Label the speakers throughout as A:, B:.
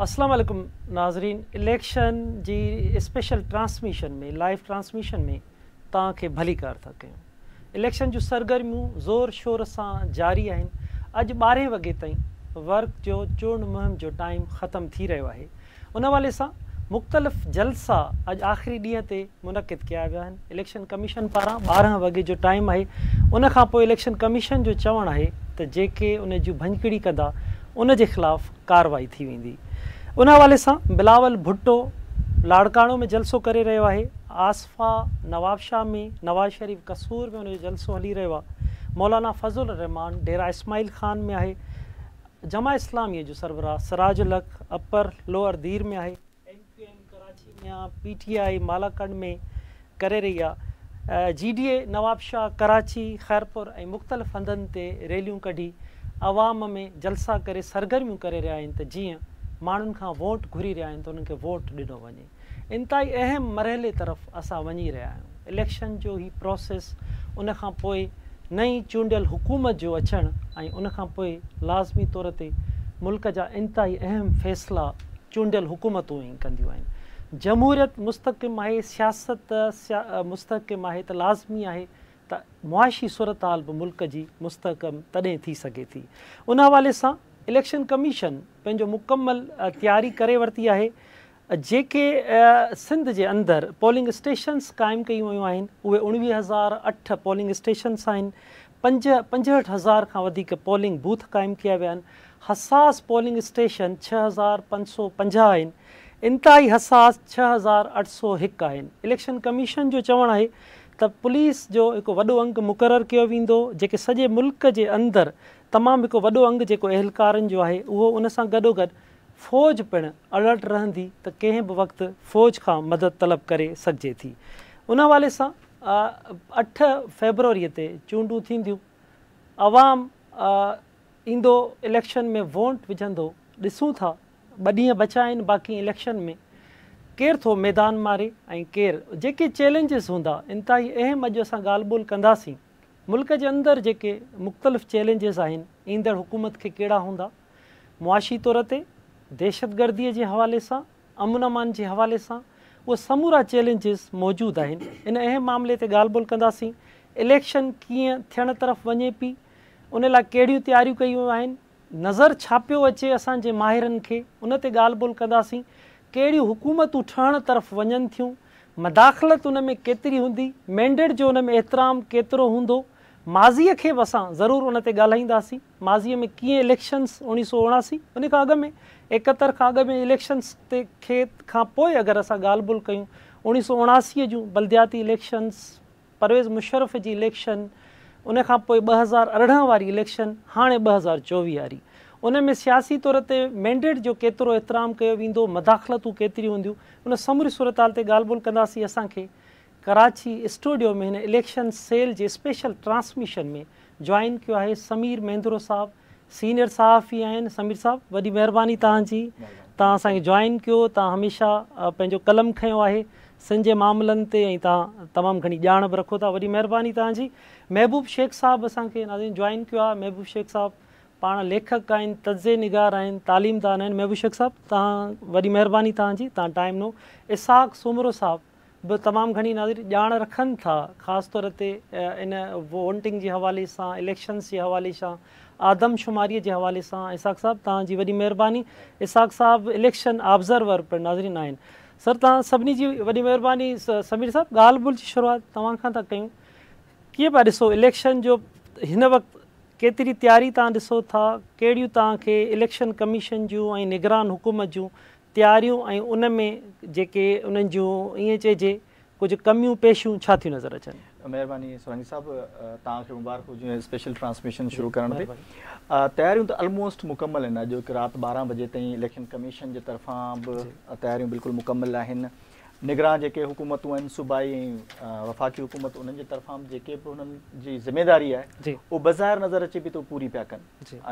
A: السلام عليڪم ناظرين اليڪشن جي اسپيشل ٽرانسميشن ۾ لائيو ٽرانسميشن ۾ توهان کي ڀليڪار ٿا ڪيون. اليڪشن جون سرگرميون زور شور سان جاري آهن. اڄ ٻارهين وڳي تائين ورڪ جو چونڊ مهم جو ٽائيم ختم ٿي رهيو آهي. ان حوالي سان مختلف جلسا اڄ آخري ڏينهن تي منعقد ڪيا ويا آهن. اليڪشن ڪميشن پاران 12 وڳي جو ٽائيم آهي. ان کان پوء اليڪشن ڪميشن جو چوڻ آهي ته جيڪي ان جون ڀڃڪڙي ڪندا ان جي خلاف ڪارروائي ٿي ويندي. ان حوالي سان بلاول ڀٽو لاڙڪاڻو ۾ جلسو ڪري رهيو آهي. آصفه نوابشاهه ۾، نواز شريف قصور ۾ ان جو جلسو هلي رهيو آهي. مولانا فضل الرحمان ڊيرا اسماعيل خان ۾ آهي. جماعت اسلاميء جو سربراهه سراج الحق اپر لوئر دير ۾ آهي. ايم ڪيو ايم ڪراچي ۾ آ، پي ٽي آء مالاڪنڊ ۾ ڪري رهي آ. جي ڊي اي نوابشاهه، ڪراچي، خيرپور ۽ مختلف هنڌن تي ريليون ڪڍي عوام ۾ جلسا ڪري سرگرميون ڪري رهيا آهن ته جيئن ماڻهن کان ووٽ گهري رهيا آهن ته انهن کي ووٽ ڏنو وڃي. انتهائي اهم مرحلي طرف اسان وڃي رهيا آهيون. اليڪشن جو هي پروسيس ان کان پوء نئين چونڊيل حڪومت جو اچڻ ۽ ان کان پوء لازمي طور تي ملڪ جا انتهائي اهم فيصلا چونڊيل حڪومتون ئي ڪنديون آهن. جمهوريت مستحڪم آهي، سياست مستحڪم آهي ته لازمي آهي ته معاشي صورتحال به ملڪ جي مستحڪم تڏهن ٿي سگهي ٿي. ان حوالي سان اليڪشن ڪميشن پنهنجو مڪمل تياري ڪري ورتي آهي. جيڪي سنڌ جي اندر پولنگ اسٽيشنس قائم ڪيون ويون آهن اهي 19,008 پولنگ اسٽيشنس آهن، 65,000 کان وڌيڪ پولنگ بوٿ قائم ڪيا ويا آهن، حساس پولنگ اسٽيشن 6550 آهن، انتهائي حساس 6801 آهن. اليڪشن ڪميشن جو چوڻ آهي ته پوليس جو هڪ وڏو انگ مقرر ڪيو ويندو جيڪي سڄي ملڪ جي اندر تمام هڪ وڏو انگ جيڪو اهلڪارن جو آهي اهو ان سان گڏوگڏ فوج پڻ الرٽ رهندي ته ڪنهن به وقت فوج کان مدد طلب ڪري سگهجي ٿي. ان حوالي سان 8 فيبروري تي چونڊون ٿينديون، عوام ايندو اليڪشن ۾ وونٽ وجهندو، ڏسون ٿا ٻه ڏينهن بچا آهن باقي اليڪشن ۾ ڪير ٿو ميدان ماري ۽ ڪير جيڪي چئلينجز هوندا انتهائي اهم اڄ اسان ڳالهه ٻولهه ڪنداسين ملڪ جي اندر جيڪي مختلف چئلينجز آهن ايندڙ حڪومت کي ڪهڙا هوندا. معاشي طور تي، دهشتگردي جي حوالي سان، امن امان جي حوالي سان اهي سمورا چئلينجز موجود آهن، ان اهم معاملي تي ڳالهه ٻولهه ڪنداسين، اليڪشن ڪيئن ٿيڻ طرف وڃي پي، ان لاء ڪهڙيون تياريون ڪيون ويون آهن، نظر ڇا پيو اچي اسان جي ماهرن کي، ان تي ڳالهه ٻولهه ڪنداسين، ڪهڙيون حڪومتون ٺهڻ طرف وڃن ٿيون، مداخلت ان ۾ ڪيتري هوندي، مينڊيٽ جو ان ۾ احترام ڪيترو هوندو، ماضيء کي به اسان ضرور ان تي ڳالهائينداسين. ماضيء ۾ ڪيئن اليڪشنس 1979 ان کان اڳ ۾ 71 کان اڳ ۾ اليڪشنس تي کي کان پوء اگر اسان ڳالهه ٻولهه ڪيون 1979 جون بلدياتي اليڪشنس پرويز مشرف جي اليڪشن ان کان پوء 2018 واري اليڪشن هاڻي 2024 واري ان ۾ سياسي طور تي مينڊيٽ جو ڪيترو احترام ڪيو ويندو مداخلتون ڪيتريون هونديون ان سموري صورتحال تي ڳالهه ٻولهه ڪنداسين اسان کي ڪراچي اسٽوڊيو ۾ هن اليڪشن سيل جي اسپيشل ٽرانسميشن ۾ جوائن ڪيو آهي سمير مينڌرو صاحب سينيئر صحافي آهن سمير صاحب وڏي مهرباني توهان جي توهان اسان کي جوائن ڪيو توهان هميشه پنهنجو قلم کنيو آهي سنڌ جي معاملن تي ۽ توهان تمام گهڻي ڄاڻ به رکو ٿا وڏي مهرباني توهان جي محبوب شيخ صاحب اسان کي ناظرين جوائن ڪيو آهي محبوب شيخ صاحب پاڻ ليکڪ آهن تجزئي نگار آهن تعليمدان آهن محبوب شيخ صاحب توهان وڏي مهرباني توهان جي توهان ٽائيم ڏنو اسحاق سومرو صاحب به تمام گهڻي ناظرين ڄاڻ رکن ٿا خاص طور تي ان وونٽنگ جي حوالي سان اليڪشنس جي حوالي سان آدم شماري جي حوالي سان اسحاق صاحب توهان جي وڏي مهرباني اسحاق صاحب اليڪشن آبزرور پڻ ناظرين آهن سر توهان سڀني جي وڏي مهرباني سمير صاحب ڳالهه ٻولهه جي شروعات توهان کان ٿا ڪيون ڪيئن پيا ڏسو اليڪشن جو هن وقت ڪيتري تياري توهان ڏسو ٿا ڪهڙيون توهان کي اليڪشن ڪميشن جون ۽ نگران حڪومت جون تياريون ۽ ان ۾ جيڪي انهن جون ائين چئجي ڪجهه ڪميون پيشيون ڇا ٿيون نظر اچن؟
B: مهرباني سولنگي صاحب توهان کي مبارڪ هجي اسپيشل ٽرانسميشن شروع ڪرڻ تي. تياريون ته الموسٽ مڪمل آهن اڄ رات 12 بجي تائين اليڪشن ڪميشن جي طرفان به تياريون بلڪل مڪمل آهن نگران جيڪي حڪومتون آهن صوبائي ۽ وفاقي حڪومت انهن جي طرفان به جيڪي به انهن جي ذميواري آهي اهو بظاهر نظر اچي پئي ته پوري پيا ڪن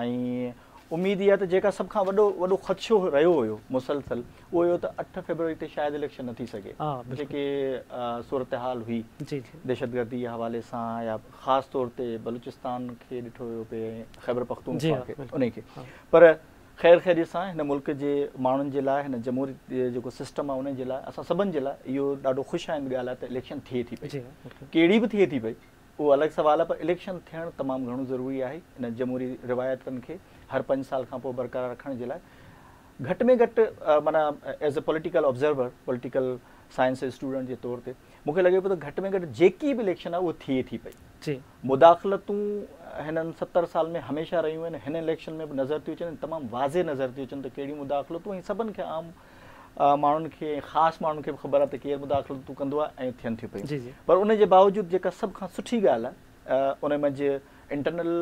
B: ۽ اميد اها ته جيڪا سڀ کان وڏو وڏو خدشو رهيو هيو مسلسل اهو هيو ته 8 فيبروري تي شايد اليڪشن نه ٿي سگهي جيڪي صورتحال هئي دهشتگردي جي حوالي سان يا خاص طور تي بلوچستان کي ڏٺو ويو پئي ۽ خيبر پختونخوا کي انهي کي پر خير خيريت سان هن ملڪ جي ماڻهن جي لاء هن جمهوري جيڪو سسٽم آهي ان جي لاء اسان سڀن جي لاء اهو ڏاڍو خوش آئند ڳالهه آهي ته اليڪشن ٿئي ٿي پئي ڪهڙي به ٿئي ٿي پئي اهو الڳ سوال آهي پر اليڪشن ٿيڻ تمام گهڻو ضروري آهي ان جمهوري روايتن کي هر پنج سال کان پوء برقرار رکڻ جي لاء گهٽ ۾ گهٽ معنيٰ as a political observer political science student جي طور تي مون کي لڳي پيو ته گهٽ ۾ گهٽ جيڪي به اليڪشن آهي اهو ٿئي ٿي پئي. مداخلتون هنن 70 سال ۾ هميشه رهيون آهن هن اليڪشن ۾ به نظر ٿيون اچن ۽ تمام واضح نظر ٿيون اچن ته ڪهڙيون مداخلتون ۽ سڀن کي عام ماڻهن کي ۽ خاص ماڻهن کي به خبر آهي ته ڪير مداخلتون ڪندو آهي ۽ ٿين ٿيون پيون پر ان جي باوجود جيڪا سڀ کان سٺي ڳالهه آهي ان منجهه انٽرنل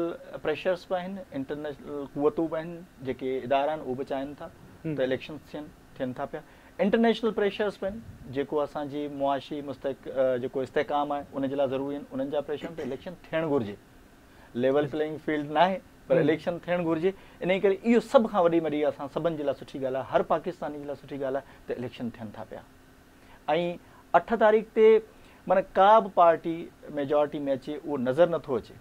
B: پريشرس به آهن انٽرنل قوتون به آهن جيڪي ادارا آهن اهي به چاهين ٿا ته اليڪشنس ٿين ٿين ٿا پيا انٽرنيشنل پريشرس به آهن جيڪو اسان جي معاشي مستحڪ جيڪو استحڪام آهي ان جي لاء ضروري آهن انهن جا پريشر ته اليڪشن ٿيڻ گهرجي ليول پليئنگ فيلڊ ناهي پر اليڪشن ٿيڻ گهرجي انهي ڪري اهو سڀ کان وڏي وڏي اسان سڀن جي لاء سٺي ڳالهه آهي هر پاڪستاني جي لاء سٺي ڳالهه آهي ته اليڪشن ٿين ٿا پيا ۽ 8 تاريخ تي معنيٰ ڪا به پارٽي ميجارٽي ۾ اچي اهو نظر نٿو اچي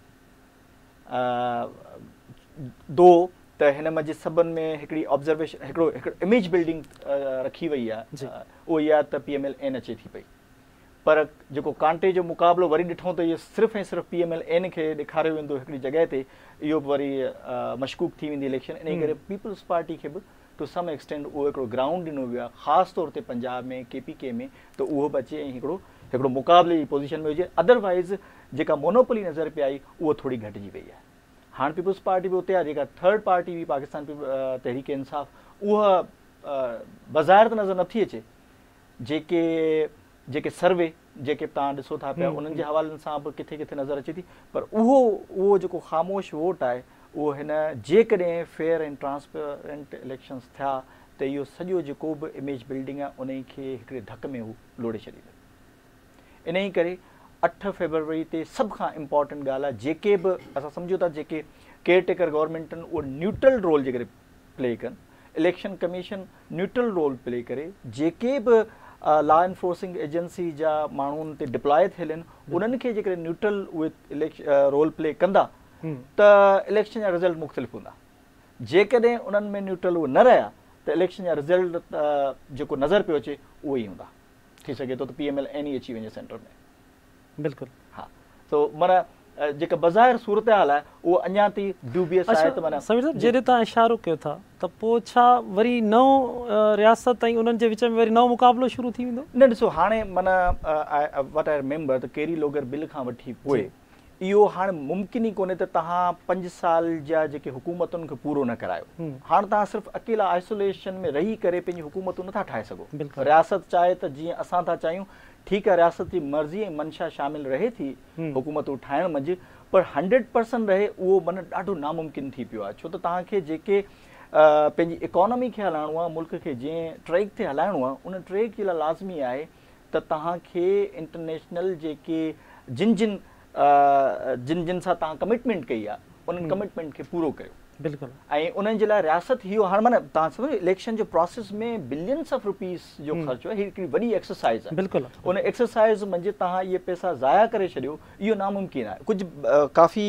B: دو ته هن منجهه سڀن ۾ هڪڙي آبزرويشن هڪڙو هڪڙو اميج بلڊنگ رکي وئي آهي اهو اها ته پي ايم ايل اين اچي ٿي پئي پر جيڪو ڪانٽي جو مقابلو وري ڏٺو ته اهو صرف ۽ صرف پي ايم ايل اين کي ڏيکاريو ويندو هڪڙي جڳهه تي اهو به وري مشڪوڪ ٿي ويندي اليڪشن انهي ڪري پيپلز پارٽي کي به ٽو سم ايڪسٽينڊ اهو هڪڙو گرائونڊ ڏنو ويو آهي خاص طور تي پنجاب ۾ ڪي پي ڪي ۾ ته اهو به اچي ۽ هڪڙو هڪڙو مقابلي جي پوزيشن ۾ هجي ادروائز جيڪا مونوپولي نظر پئي آئي اهو ٿوري گهٽجي وئي آهي هاڻ پيپلز پارٽي به اتي آهي جيڪا ٿرڊ پارٽي هئي پاڪستان تحريڪ انصاف اها بظاهر ته نظر نٿي اچي جيڪي جيڪي سروي جيڪي به توهان ڏسو ٿا پيا انهن جي حوالن سان به ڪٿي ڪٿي نظر اچي ٿي پر اهو اهو جيڪو خاموش ووٽ آهي اهو هن جيڪڏهن فيئر ۽ ٽرانسپيرنٽ اليڪشنز ٿيا ته اهو سڄو جيڪو به اميج بلڊنگ آهي انهي کي هڪڙي ڌڪ ۾ هو لوڙهي ڇڏيندو. انهيء ڪري 8 فيبروري تي سڀ کان امپارٽنٽ ڳالهه آهي جيڪي به اسان سمجهون ٿا جيڪي ڪيئر ٽيڪر گورنمينٽ آهن اهو نيوٽرل رول جيڪڏهن پلي ڪن election commission neutral role play ڪري جيڪي به لا انفورسنگ ايجنسي جا ماڻهو ان تي ڊپلائي ٿيل آهن انهن کي جيڪڏهن نيوٽرل اهي رول پلي ڪندا ته اليڪشن جا رزلٽ مختلف هوندا جيڪڏهن انهن ۾ نيوٽرل اهي نه رهيا ته اليڪشن جا رزلٽ جيڪو نظر پيو اچي اهو ئي هوندا. ٿي سگهي ٿو ته پي ايم ايل اين ئي اچي وڃي سينٽر ۾.
A: بلڪل.
B: ها سو معنيٰ جيڪا بظاهر صورتحال آهي اهو اڃا تائين ڊوبيس آهي ته معنيٰ.
A: اڇا سمير صاحب جيڏي توهان اشارو ڪيو ٿا ته پوء ڇا وري نئون رياست ۽ انهن جي وچ ۾ وري نئون مقابلو شروع ٿي ويندو؟
B: نه ڏسو هاڻي معنيٰ what I remember ته ڪيري لوگر بل کان وٺي پوء اهو هاڻ ممڪن ئي ڪونهي ته توهان پنج سال جا جيڪي حڪومتن کي پورو نه ڪرايو. هاڻ توهان صرف اڪيلا آئسوليشن ۾ رهي ڪري پنهنجي حڪومتون نٿا ٺاهي سگهو. رياست چاهي ته جيئن اسان ٿا چاهيون، ٺيڪ آهي رياست جي مرضي ۽ منشا شامل رهي ٿي حڪومتون ٺاهڻ منجهه پر هنڊريڊ پرسنٽ رهي اهو معنيٰ ڏاڍو ناممڪن ٿي پيو آهي ڇو ته توهان کي جيڪي پنهنجي اڪانومي کي هلائڻو آهي ملڪ کي جنهن ٽريڪ تي هلائڻو آهي ان ٽريڪ جي لاء لازمي آهي ته توهان کي انٽرنيشنل جيڪي جن جن جن جن سان توهان ڪمٽمينٽ ڪئي آهي انهن ڪمٽمينٽ کي پورو ڪيو
A: بلڪل
B: ۽ انهن جي لاء رياست اهو هاڻ معنيٰ توهان سمجهو اليڪشن جو پراسيس ۾ بلينس آف روپيز جو خرچ آهي هي هڪڙي وڏي ايڪسرسائز آهي
A: بلڪل
B: ان ايڪسرسائز منجهه توهان اهي پئسا ضايع ڪري ڇڏيو اهو ناممڪن آهي ڪجهه ڪافي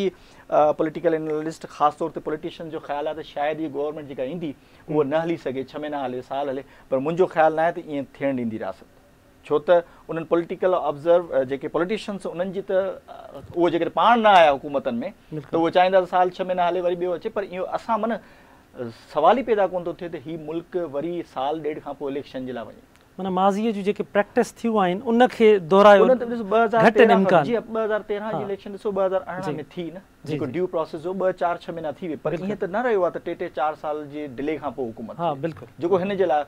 B: پوليٽيڪل انالسٽ خاص طور تي پوليٽيشن جو خيال آهي ته شايد هي گورنمينٽ جيڪا ايندي اهو نه هلي سگهي، ڇهه مهينا هلي، سال هلي، پر منهنجو خيال ناهي ته ائين ٿيڻ ڏيندي رياست. ڇو ته انهن پوليٽيڪل آبزرو جيڪي پوليٽيشنس انهن جي ته اهو جيڪڏهن پاڻ نه آيا حڪومتن ۾ ته اهو چاهيندا ته سال ڇهه مهينا هلي وري ٻيو اچي پر اهو اسان معنيٰ سوال ئي پيدا ڪونه ٿو ٿئي ته هي ملڪ وري سال ڏيڍ کان پوء اليڪشن جي لاء وڃي.
A: معنيٰ ماضيء جون جيڪي پريڪٽس ٿيون آهن ان کي دهرايو گهٽ امڪان.
B: جي 2013 جي اليڪشن ڏسو 2018 ۾ ٿي نه. جيڪو ڊيو پراسيس هو ٻه چار ڇهه مهينا ٿي وئي پر ائين ته نه رهيو آهي ته ٽي ٽي چار سال جي ڊلي کان پوء حڪومت
A: ها بلڪل
B: جيڪو هن جي لاء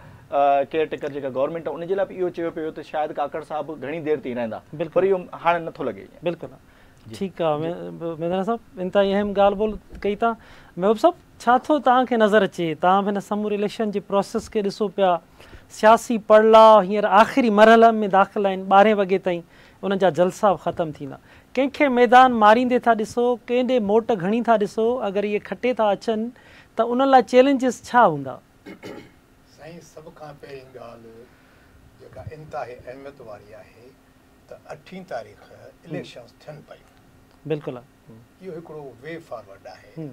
B: ڪيئر ٽيڪر جيڪا گورنمينٽ آهي ان جي لاء به اهو چيو پيو ويو ته شايد ڪاڪڙ صاحب گهڻي دير تائين رهندا پر اهو هاڻي نٿو لڳي ائين.
A: بلڪل ٺيڪ آهي ميدان صاحب انتهائي اهم ڳالهه ٻولهه ڪئي توهان محبوب صاحب ڇا ٿو توهان کي نظر اچي توهان به هن سموري اليڪشن جي پروسيس کي ڏسو پيا سياسي پڙلاء هينئر آخري مرحلن ۾ داخل آهن 12 وڳي تائين انهن جا جلسا به ختم ٿيندا. ڪنهن کي ميدان ماريندي ٿا ڏسو، ڪنهن ڏي موٽ گهڻي ٿا ڏسو، اگر اهي کٽي ٿا اچن ته انهن لاء چئلينجز ڇا هوندا؟
C: سائين سڀ کان پهرين ڳالهه جيڪا انتهائي اهميت واري آهي ته اٺين تاريخ اليڪشنز ٿين پيون.
A: بلڪل.
C: اهو هڪڙو وي فارورڊ آهي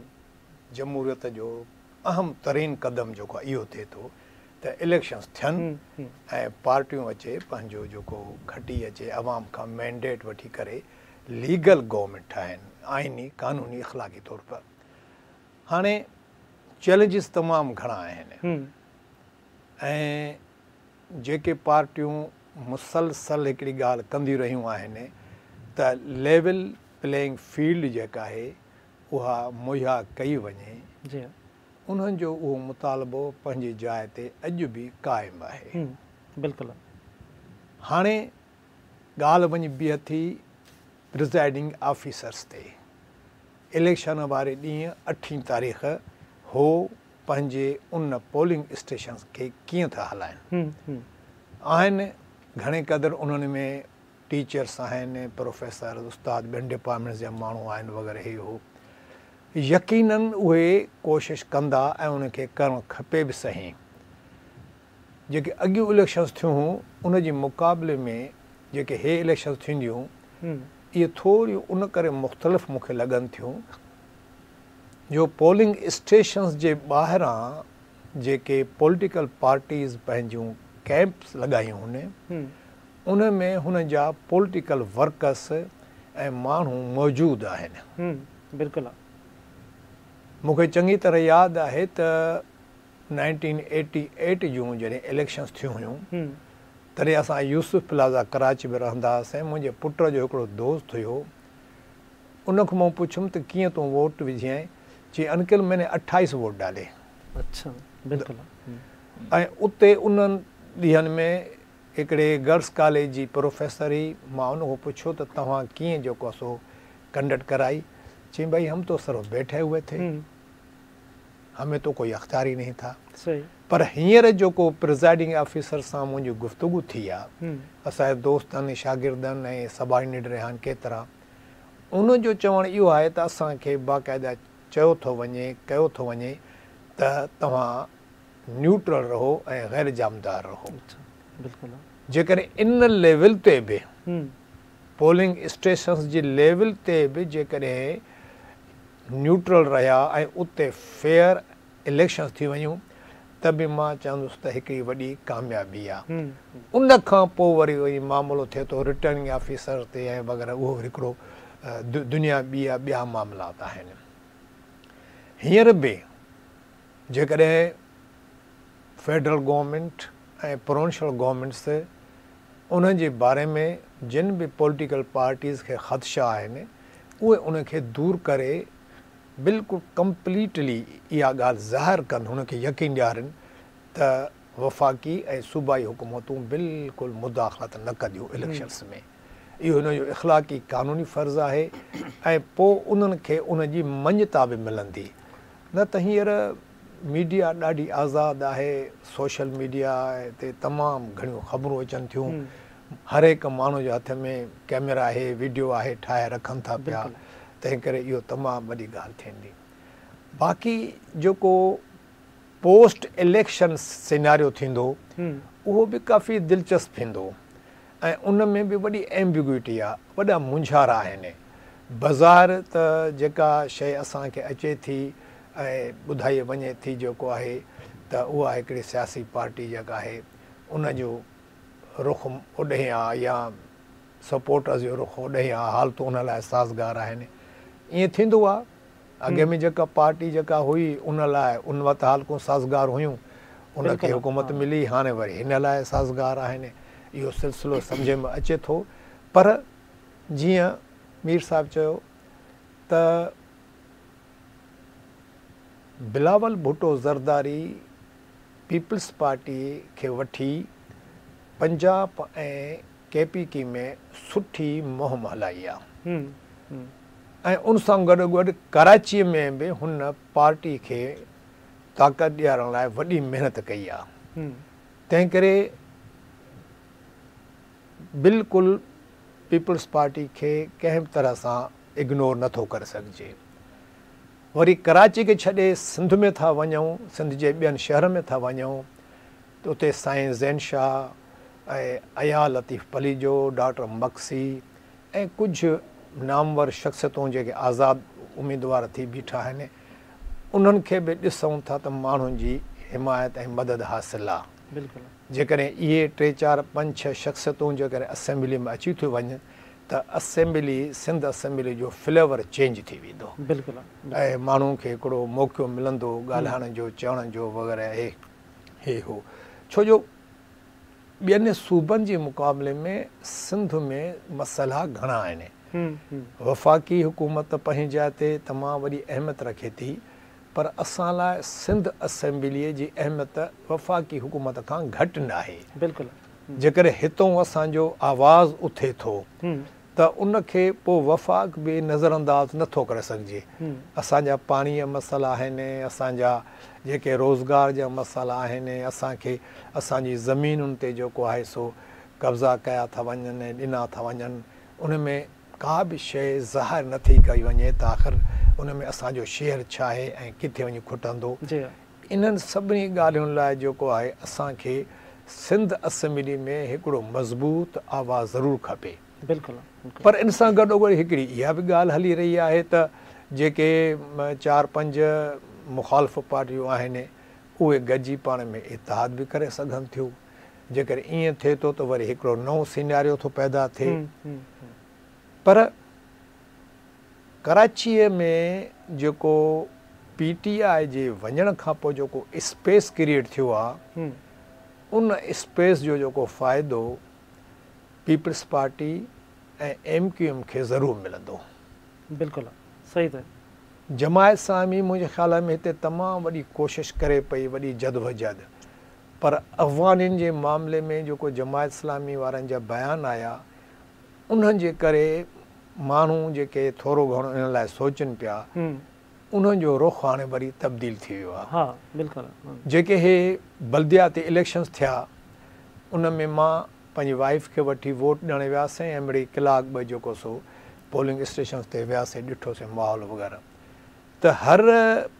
C: جمهوريت جو. اهم ترين قدم جيڪو آهي اهو ٿئي ٿو ته اليڪشنز ٿين ۽ پارٽيون اچي پنهنجو جيڪو کٽي اچي عوام کان مينڊيٽ وٺي ڪري ليگل گورنمينٽ ٺاهين آئيني قانوني اخلاقي طور پر. هاڻي چئلينجز تمام گهڻا آهن ۽ جيڪي پارٽيون مسلسل هڪڙي ڳالهه ڪنديون رهيون آهن ته ليول پليئنگ فيلڊ جيڪا آهي اها مهيا ڪئي وڃي، انهن جو اهو مطالبو پنهنجي جاء تي اڄ به قائم آهي.
A: بلڪل.
C: هاڻي ڳالهه وڃي بيهي ٿي پرزائيڊنگ آفيسرس تي. اليڪشن واري ڏينهن اٺين تاريخ هو پنهنجي ان پولنگ اسٽيشنز کي ڪيئن ٿا هلائن. آهن گهڻي قدر انهن ۾ ٽيچرس آهن، پروفيسر، استاد، ٻين ڊپارٽمينٽس جا ماڻهو آهن وغيره هي هو. يقينن اهي ڪوشش ڪندا ۽ انهن کي ڪرڻ کپي به سهي. جيڪي اڳيون اليڪشنز ٿيون هون ان جي مقابلي ۾ جيڪي هي اليڪشنز ٿينديون اهي ٿوريون ان ڪري مختلف مون کي لڳن ٿيون جو پولنگ اسٽيشنز جي ٻاهران جيڪي پوليٽيڪل پارٽيز پنهنجون ڪئمپس لڳايون هن ان ۾ هن جا پوليٽيڪل ورڪرس ۽ ماڻهو موجود آهن.
A: بلڪل.
C: مون کي چڱي طرح ياد آهي ته نائنٽين ايٽي ايٽ جون جڏهن اليڪشنز ٿيون هيون تڏهن اسان يوسف پلازا ڪراچي ۾ رهندا هئاسين. منهنجي پٽ جو هڪڙو دوست هيو ان کان مون پڇيم ته ڪيئن تون ووٽ وجهيائين؟ چيائين انڪل مين ني اٺائيس ووٽ ڊالي.
A: اڇا بلڪل.
C: ۽ اتي انهن ڏينهن ۾ هڪڙي گرلس ڪاليج جي پروفيسر هئي، مان ان کان پڇيو ته توهان ڪيئن جيڪو آهي سو ڪنڊڪٽ ڪرائي؟ چيائين ڀائي هم تو صرف بيٺي هئي ٿي، همين تو ڪوئي اختيار ئي نهين ٿا. پر هينئر جيڪو پرزائيڊنگ آفيسر سان منهنجي گفتگو ٿي آ، اسان جي دوستن، شاگردن ۽ سبارڊينيٽ رهيا آهن ڪيترا، ان جو چوڻ اهو آهي ته اسان کي باقاعده چيو ٿو وڃي، ڪيو ٿو وڃي ته توهان نيوٽرل رهو ۽ غير جانبدار رهو. جيڪڏهن ان ليول تي به پولنگ اسٽيشنز جي ليول تي به جيڪڏهن نيوٽرل رهيا ۽ اتي فيئر اليڪشنز ٿي ويون ته به مان چوندس ته هڪڙي وڏي ڪاميابي آ. ان کان پوء وري وري معاملو ٿئي ٿو رٽرننگ آفيسر تي ۽ وغيره اهو وري هڪڙو دنيا ٻي آ ٻيا معاملات آهن. هينئر به جيڪڏهن فيڊرل گورنمينٽ ۽ پراونشل گورنمينٽس انهن جي باري ۾ جن به پوليٽيڪل پارٽيز کي خدشا آهن اهي ان کي دور ڪري بلڪل ڪمپليٽلي اها ڳالهه ظاهر ڪن هن کي يقين ڏيارين ته وفاقي ۽ صوبائي حڪومتون بلڪل مداخلت نه ڪنديون اليڪشنس ۾ اهو هن جو اخلاقي قانوني فرض آهي ۽ پوء انهن کي ان جي مڃتا به ملندي نه ته هينئر ميڊيا ڏاڍي آزاد آهي، سوشل ميڊيا تي تمام گهڻيون خبرون اچن ٿيون، هر هڪ ماڻهو جي هٿ ۾ ڪئميرا آهي، وڊيو آهي، ٺاهي رکن ٿا پيا، تنهن ڪري اهو تمام وڏي ڳالهه ٿيندي. باقي جيڪو پوسٽ اليڪشن سيناريو ٿيندو اهو به ڪافي دلچسپ ٿيندو ۽ ان ۾ به وڏي ايمبيگوئٽي آ، وڏا مونجهارا آهن. بظاهر ته جيڪا شيء اسان کي اچي ٿي ۽ ٻڌائي وڃي ٿي جيڪو آهي ته اها هڪڙي سياسي پارٽي جيڪا آهي ان جو رخ اوڏهين آ يا سپورٽرز جو رخ اوڏهين آ، حالتون ان لاء سازگار آهن. ائين ٿيندو آ. اڳ ۾ جيڪا پارٽي جيڪا هئي ان لاء ان وقت حالتون سازگار هيون ان کي حڪومت ملي هاڻي وري هن لاء سازگار آهن اهو سلسلو سمجهه ۾ اچي ٿو پر جيئن مير صاحب چيو ته بلاول ڀٽو زرداري پيپلز پارٽي کي وٺي پنجاب ۽ ڪي پي ڪي ۾ سٺي مهم هلائي آ ۽ ان سان گڏوگڏ ڪراچي ۾ به هن پارٽي کي طاقت ڏيارڻ لاء وڏي محنت ڪئي آ تنهن ڪري بلڪل پيپلز پارٽي کي ڪنهن به طرح سان اگنور نه ٿو ڪري سگهجي. وري ڪراچي کي ڇڏي سنڌ ۾ ٿا وڃون، سنڌ جي ٻين شهرن ۾ ٿا وڃون ته اتي سائين زين شاهه ۽ اياز لطيف پليجو، ڊاڪٽر مگسي ۽ ڪجهه نامور شخصيتون جيڪي آزاد اميدوار ٿي بيٺا آهن، انهن کي به ڏسون ٿا ته ماڻهن جي حمايت ۽ مدد حاصل آ. جيڪڏهن اهي ٽي چار پنج ڇهه شخصيتون جيڪڏهن اسيمبلي ۾ اچي ٿيون وڃن ته اسيمبلي سنڌ اسيمبلي جو فليور چينج ٿي ويندو ۽ ماڻهو کي هڪڙو موقعو ملندو ڳالهائڻ جو چوڻ جو وغيره هي هي هو ڇو جو ٻين صوبن جي مقابلي ۾ سنڌ ۾ مسئلا گهڻا آهن. وفاقي حڪومت پنهنجي جاء تي تمام وڏي اهميت رکي ٿي پر اسان لاء سنڌ اسيمبليء جي اهميت وفاقي حڪومت کان گهٽ ناهي. جيڪڏهن هتئون اسان جو آواز اٿي ٿو ته ان کي پوء وفاق به نظرانداز نه ٿو ڪري سگهجي. اسان جا پاڻيء جا مسئلا آهن، اسان جا جيڪي روزگار جا مسئلا آهن، اسان کي اسان جي زمينن تي جيڪو آهي سو قبضا ڪيا ٿا وڃن ۽ ڏنا ٿا وڃن، ان ۾ ڪا به شيء ظاهر نه ٿي ڪئي وڃي ته آخر ان ۾ اسان جو شيئر ڇا آهي ۽ ڪٿي وڃي کٽندو. انهن سڀني ڳالهين لاء جيڪو آهي اسان کي سنڌ اسيمبلي ۾ هڪڙو مضبوط آواز ضرور کپي. پر ان سان گڏوگڏ هڪڙي اها به ڳالهه هلي رهي آهي ته جيڪي چار پنج مخالف پارٽيون آهن اهي گڏجي پاڻ ۾ اتحاد به ڪري سگهن ٿيون. جيڪڏهن ائين ٿئي ٿو ته وري هڪڙو نئون سيناريو ٿو پيدا ٿئي. پر ڪراچيء ۾ جيڪو پي ٽي آء جي وڃڻ کان پوء جيڪو اسپيس ڪريئيٽ ٿيو آ ان اسپيس جو جيڪو فائدو peoples party ۽ M Q M کي ضرور ملندو.
A: بلڪل صحيح ته.
C: جماعت اسلامي منهنجي خيال ۾ هتي تمام وڏي ڪوشش ڪري پئي وڏي جدوجهد پر افغانين جي معاملي ۾ جيڪو جماعت اسلامي وارن جا بيان آيا انهن جي ڪري ماڻهو جيڪي ٿورو گهڻو انهن لاء سوچن پيا انهن جو رخ هاڻي وري تبديل ٿي ويو آهي. جيڪي هي بلدياتي اليڪشنز ٿيا ان ۾ مان پنهنجي وائيف کي وٺي ووٽ ڏيڻ وياسين ۽ مڙئي ڪلاڪ ٻه جيڪو سو پولنگ اسٽيشنز تي وياسين ڏٺوسين ماحول وغيره ته هر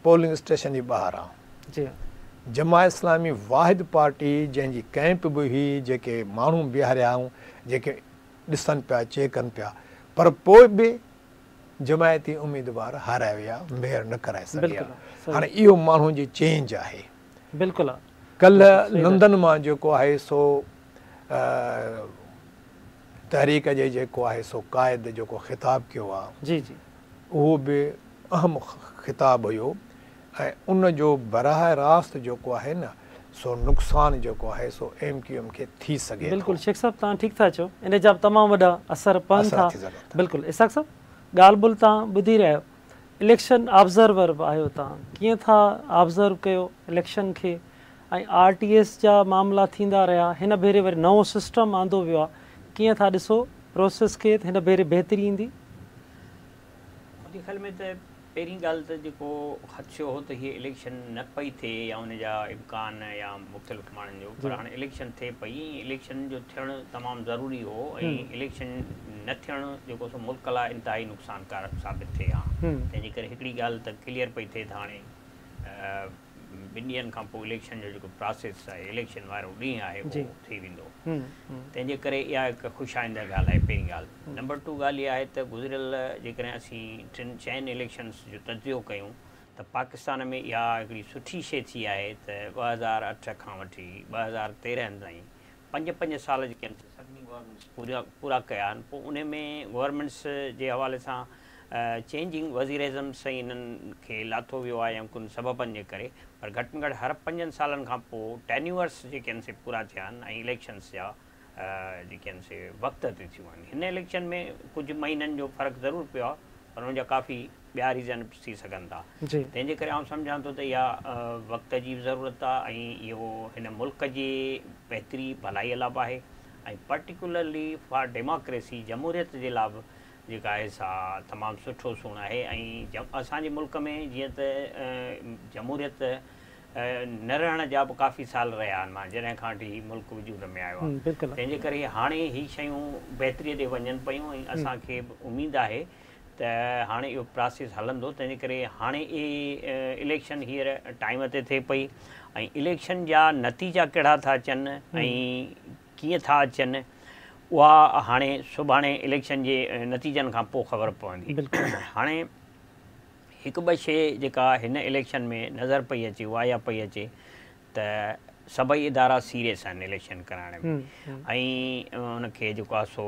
C: پولنگ اسٽيشن جي ٻاهران جماعت اسلامي واحد پارٽي جنهن جي ڪئمپ به هئي جيڪي ماڻهو بيهاريا هئائون جيڪي ڏسن پيا چيڪ ڪن پيا پر پوء به جماعتي اميدوار هارائي ويا ميئر نه ڪرائي سگهيا هاڻي اهو ماڻهو جي چينج آهي
A: بلڪل
C: ڪلهه لندن مان جيڪو آهي سو تحريڪ جي جيڪو آهي سو قائد جيڪو خطاب ڪيو آهي
A: جي جي
C: اهو به اهم خطاب هيو ۽ ان جو براهه راست جيڪو آهي نه سو نقصان جيڪو آهي سو ايم ڪيو ايم کي ٿي سگهي ٿو.
A: بلڪل شيخ صاحب توهان ٺيڪ ٿا چئو ان جا به تمام وڏا اثر پون ٿا بلڪل اسحاق صاحب ڳالهه ٻولهه توهان ٻڌي رهيا آهيو اليڪشن آبزرور به آهيو توهان ڪيئن ٿا آبزرو ڪيو اليڪشن کي ۽ آر ٽي ايس جا معاملا ٿيندا رهيا هن ڀيري وري نئون سسٽم آندو ويو آهي ڪيئن ٿا ڏسو پروسيس کي هن ڀيري بهتري ايندي؟
D: منهنجي خيال ۾ ته پهرين ڳالهه ته جيڪو خدشو هو ته هيء اليڪشن نه پئي ٿئي يا ان جا امڪان يا مختلف ماڻهن جو پر هاڻي اليڪشن ٿئي پئي ۽ اليڪشن جو ٿيڻ تمام ضروري هو ۽ اليڪشن نه ٿيڻ جيڪو سو ملڪ لاء انتهائي نقصانڪار ثابت ٿئي ها تنهن جي ڪري هڪڙي ڳالهه ته ڪليئر پئي ٿئي ته هاڻي ٻن ڏينهن کان پوء اليڪشن جو جيڪو پراسيس آهي اليڪشن وارو ڏينهن آهي اهو ٿي ويندو تنهن جي ڪري اها هڪ خوش آئنده ڳالهه آهي پهرين ڳالهه نمبر ٽو ڳالهه اها آهي ته گذريل جيڪڏهن اسين ٽن چئن اليڪشنس جو تجزيو ڪيون ته پاڪستان ۾ اها هڪڙي سٺي شيء ٿي آهي ته 2008 کان وٺي 2013 تائين پنج پنج سال جيڪي آهن سي سڀني گورنمينٽس پورا پورا ڪيا آهن پوء انهي ۾ گورنمينٽس جي حوالي سان چينجنگ وزيراعظم سائين انهن کي لاٿو ويو آهي يا ڪن سببن جي ڪري پر گهٽ ۾ گهٽ هر پنجن سالن کان پوء ٽينيورس جيڪي آهن سي پورا ٿيا آهن ۽ اليڪشنس جا جيڪي آهن سي وقت تي ٿيون آهن هن اليڪشن ۾ ڪجهه مهينن جو فرق ضرور پيو آهي پر ان جا ڪافي ٻيا ريزن به ٿي سگهن ٿا. تنهن جي ڪري آئون سمجهان ٿو ته اها وقت جي به ضرورت آهي ۽ اهو هن ملڪ جي بهتري ڀلائيء لاء به آهي ۽ پرٽيڪولرلي فار ڊيموڪريسي جمهوريت جي لاء به جيڪا آهي سا تمام سٺو سوڻ آهي ۽ اسان جي ملڪ ۾ جيئن ته جمهوريت نه رهڻ جا به ڪافي سال رهيا آهن مان جڏهن کان وٺي هي ملڪ وجود ۾ آيو آهي تنهن جي ڪري هاڻي هي شيون بهتريء ڏي وڃن پيون ۽ اسان کي به اميد آهي ته هاڻي اهو پراسيس هلندو تنهن جي ڪري هاڻي اهي اليڪشن هينئر ٽائيم تي ٿئي پئي ۽ اليڪشن جا نتيجا ڪهڙا ٿا اچن ۽ ڪيئن ٿا اچن اها هاڻي سڀاڻي اليڪشن جي نتيجن کان پوء خبر پوندي هاڻي هڪ ٻه شيء جيڪا هن اليڪشن ۾ نظر پئي اچي اها اها پئي اچي ته سڀئي ادارا سيريس آهن اليڪشن ڪرائڻ ۾ ۽ ان کي جيڪو آهي سو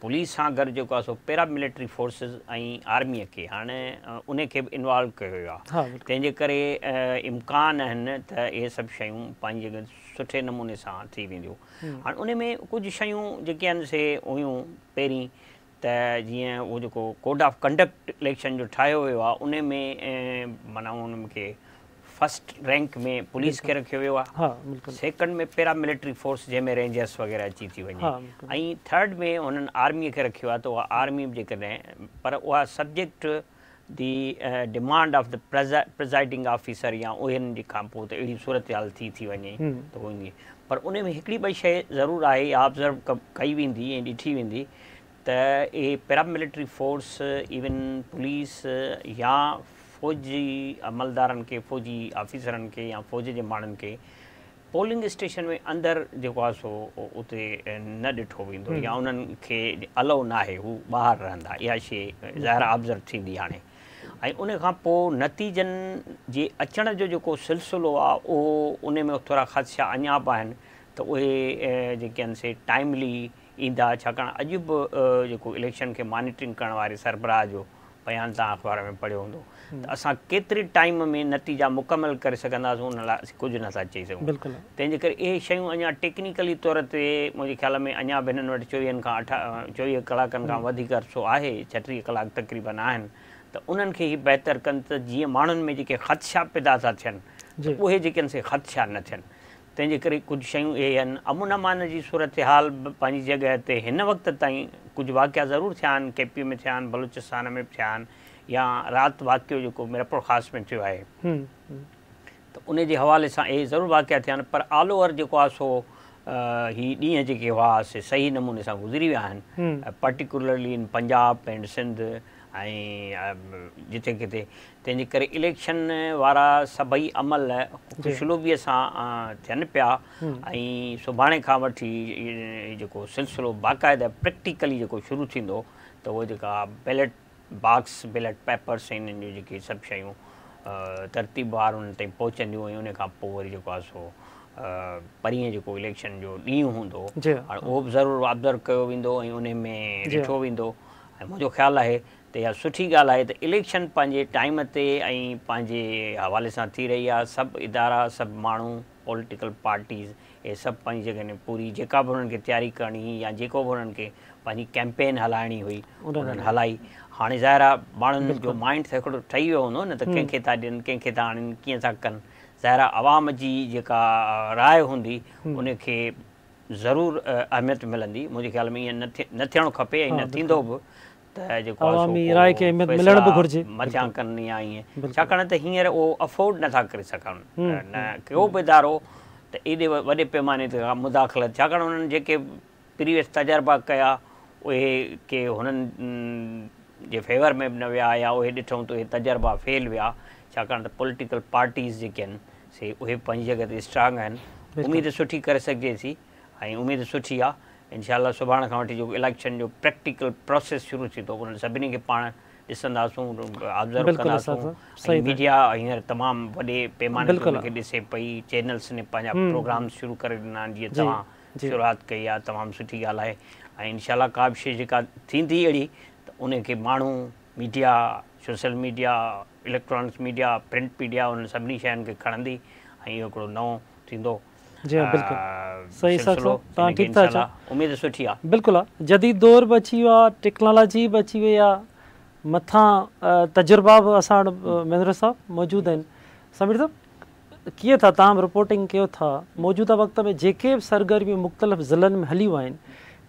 D: پوليس سان گڏ جيڪو آهي سو پيرا ملٽري فورسز ۽ آرمي کي هاڻي ان کي به انوالو ڪيو ويو آهي تنهن جي ڪري امڪان آهن ته اهي سڀ شيون پنهنجي جڳهه سٺي نموني سان ٿي وينديون. هاڻي ان ۾ ڪجهه شيون جيڪي آهن سي هيون پهرين ته جيئن اهو جيڪو ڪوڊ آف ڪنڊڪٽ اليڪشن جو ٺاهيو ويو آهي ان ۾ معنيٰ ان کي فرسٽ رينڪ ۾ پوليس کي رکيو ويو آهي، سيڪنڊ ۾ پيرا ملٽري فورس جنهن ۾ رينجرس وغيره اچي ٿي وڃي ۽ ٿرڊ ۾ انهن آرمي کي رکيو آهي ته اها آرمي به جيڪڏهن پر اها subject the demand of the presiding officer يا انهن جي کان پوء ته اهڙي صورتحال ٿي ٿي وڃي ته هو ايندي پر ان ۾ هڪڙي ٻه شيء ضرور آهي اها آبزرو ڪئي ويندي ۽ ڏٺي ويندي ته اهي پيرا ملٽري فورس ايون پوليس يا فوجي عملدارن کي فوجي آفيسرن کي يا فوج جي ماڻهن کي پولنگ اسٽيشن ۾ اندر جيڪو آهي سو اتي نه ڏٺو ويندو يا انهن کي الائو ناهي هو ٻاهر رهندا اها شي ظاهر آبزرو ٿيندي هاڻي ۽ ان کان پوء نتيجن جي اچڻ جو جيڪو سلسلو آهي اهو ان ۾ ٿورا خدشا اڃا به آهن ته اهي جيڪي آهن سي ٽائملي ايندا ڇاڪاڻ اڄ به جيڪو اليڪشن کي مانيٽرنگ ڪرڻ واري سربراهه جو بيان توهان اخبار ۾ پڙهيو هوندو ته اسان ڪيتري ٽائيم ۾ نتيجا مڪمل ڪري سگهنداسون ان لاء اسين ڪجهه نٿا چئي سگهون تنهن جي ڪري اهي شيون اڃا ٽيڪنيڪلي طور تي منهنجي خيال ۾ اڃا به هنن وٽ چوويهن کان اٺ چوويهه ڪلاڪن کان وڌيڪ عرصو آهي ڇٽيهه ڪلاڪ تقريبن آهن ته انهن کي هي بهتر ڪن ته جيئن ماڻهن ۾ جيڪي خدشا پيدا ٿا ٿين ته اهي جيڪي آهن سي خدشا نه ٿين تنهن جي ڪري ڪجهه شيون اهي آهن. امن امان جي صورتحال به پنهنجي جڳهه تي هن وقت تائين ڪجهه واقعا ضرور ٿيا آهن، ڪي پي ۾ ٿيا آهن، بلوچستان ۾ به ٿيا آهن يا رات واقعو جيڪو ميرپورخاص ۾ ٿيو آهي ته ان جي حوالي سان اهي ضرور واقعا ٿيا آهن پر آل اوور جيڪو آهي سو هي ڏينهن جيڪي هئا سي صحيح نموني سان گذري ويا آهن particularly in Punjab and Sindh ۽ جتي ڪٿي تنهن جي ڪري اليڪشن وارا سڀئي عمل خوشلوبيء سان ٿين پيا ۽ سڀاڻي کان وٺي جيڪو سلسلو باقاعده پريڪٽيڪلي جيڪو شروع ٿيندو ته اهو جيڪا بيلٽ باڪس، بيلٽ پيپرس ۽ انهن جون جيڪي سڀ شيون ترتيبوار انهن تائين پهچنديون ۽ ان کان پوء وري جيڪو آهي سو پرينء جيڪو اليڪشن جو ڏينهن هوندو هاڻي اهو به ضرور آبزرو ڪيو ويندو ۽ انهي ۾ ڏٺو ويندو ۽ منهنجو خيال آهي ته اها سٺي ڳالهه آهي ته اليڪشن پنهنجي ٽائيم تي ۽ پنهنجي حوالي سان ٿي رهي آهي، سڀ ادارا، سڀ ماڻهو، پوليٽيڪل پارٽيز اهي سڀ پنهنجي جڳهه ۾ پوري جيڪا به انهن کي تياري ڪرڻي هئي يا جيڪو به انهن کي پنهنجي ڪيمپين هلائڻي هئي انهن هلائي. هاڻي ظاهر آهي ماڻهن جو مائنڊ ته هڪڙو ٺهي ويو هوندو نه ته ڪنهن کي ٿا ڏين، ڪنهن کي ٿا آڻين، ڪيئن ٿا ڪن. ظاهر آهي عوام جي جيڪا راء هوندي ان کي ضرور اهميت ملندي. منهنجي خيال ۾ ائين نه ٿيڻ کپي ۽ نه ٿيندو به ته جيڪو آهي سو ڪو فيصلا مٿيان ڪن يا ائين ڇاڪاڻ ته هينئر اهو افورڊ نه ٿا ڪري سگهن نه ڪو به ادارو ته ايڏي وڏي پيماني تي مداخلت ڇاڪاڻ انهن جيڪي پريويس تجربا ڪيا اهي ڪي هنن جي فيور ۾ به نه ويا يا اهي ڏٺئون ته اهي تجربا فيل ويا ڇاڪاڻ ته پوليٽيڪل پارٽيز جيڪي آهن سي اهي پنهنجي جڳهه تي اسٽرانگ آهن اميد سٺي ڪري سگهجي ٿي ۽ اميد سٺي آ انشاء الله سڀاڻ کان وٺي جيڪو اليڪشن جو پريڪٽيڪل پروسيس شروع ٿيندو انهن سڀني کي پاڻ ڏسنداسون آبزرو ڪنداسون ۽ ميڊيا هينئر تمام وڏي پيماني تي ان کي ڏسي پئي چينلس ني پنهنجا پروگرامس شروع ڪري ڏنا آهن جيئن توهان شروعات ڪئي آ تمام سٺي ڳالهه آهي ۽ انشاء الله ڪا به شي جيڪا ٿيندي اهڙي ته ان کي ماڻهو media social media electronics media print media انهن سڀني شين کي کڻندي ۽ اهو هڪڙو نئون ٿيندو
A: جي ها بلڪل صحيح اسحاق
D: سلسلو
A: صاحب توهان
D: ان کي
A: ٺيڪ ٿا
D: انشاء
A: چئو.
D: الله اميد سٺي آ.
A: بلڪل آ جديد دور به اچي ويو آ ٽيڪنالاجي به اچي وئي آ مٿان تجربا به اسان وٽ مينڌرو صاحب موجود آهن سمير صاحب ڪيئن ٿا توهان به رپورٽنگ ڪيو ٿا موجوده وقت ۾ جيڪي به سرگرميون مختلف ضلعن ۾ هليون آهن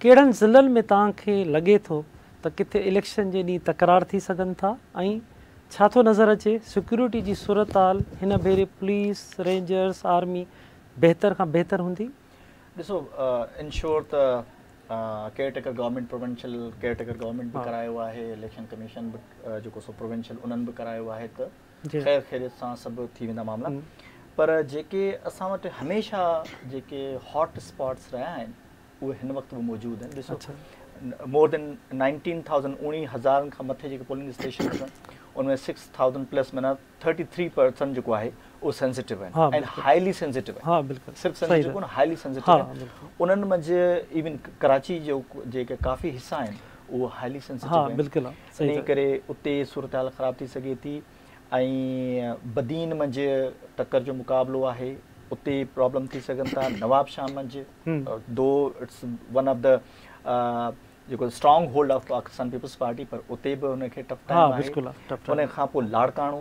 A: ڪهڙن ضلعن ۾ توهان کي لڳي ٿو ته ڪٿي اليڪشن جي ڏينهن تڪرار ٿي سگهن ٿا ۽ ڇا ٿو نظر اچي سيڪيورٽي جي صورتحال هن ڀيري پوليس، رينجرز، آرمي بهتر کان بهتر هوندي؟
B: ڏسو انشور ته care taker government provincial care taker government به ڪرايو آهي اليڪشن ڪميشن به جيڪو سو پروونشل انهن به ڪرايو آهي ته خير خيريت سان سڀ ٿي ويندا معاملا پر جيڪي اسان وٽ هميشه جيڪي هاٽ اسپاٽس رهيا آهن اهي هن وقت به موجود آهن ڏسو مور دين 19000 اڻويهه هزارن کان مٿي جيڪي پولنگ اسٽيشنز آهن ان ۾ 6000 پلس معنيٰ 33% جيڪو آهي اهو سينسيٽو آهن ۽ هائلي سينسيٽو آهن صرف سينسيٽو ڪونه هائلي سينسيٽو آهن انهن منجهه ايون ڪراچي جو جيڪي ڪافي حصا آهن اهو هائلي سينسيٽو آهن انهي ڪري اتي صورتحال خراب ٿي سگهي ٿي ۽ بدين منجهه ٽڪر جو مقابلو آهي اتي پرابلم ٿي سگهن ٿا نواب شاهه منجهه though it's one of the جيڪو strong hold of Pakistan Peoples Party پر اتي به ان کي ٽف ٽائيم آهي ان کان پوء لاڙڪاڻو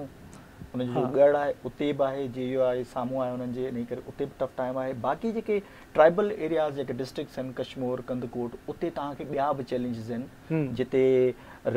B: ان جو ڳڙهه آهي اتي به آهي جي يو آء سامهون آهي انهن جي انهي ڪري اتي به ٽف ٽائيم آهي باقي جيڪي ٽرائبل ايرياز جيڪي ڊسٽرڪٽس آهن ڪشمور ڪنڌڪوٽ اتي توهان کي ٻيا به چئلينجز آهن جتي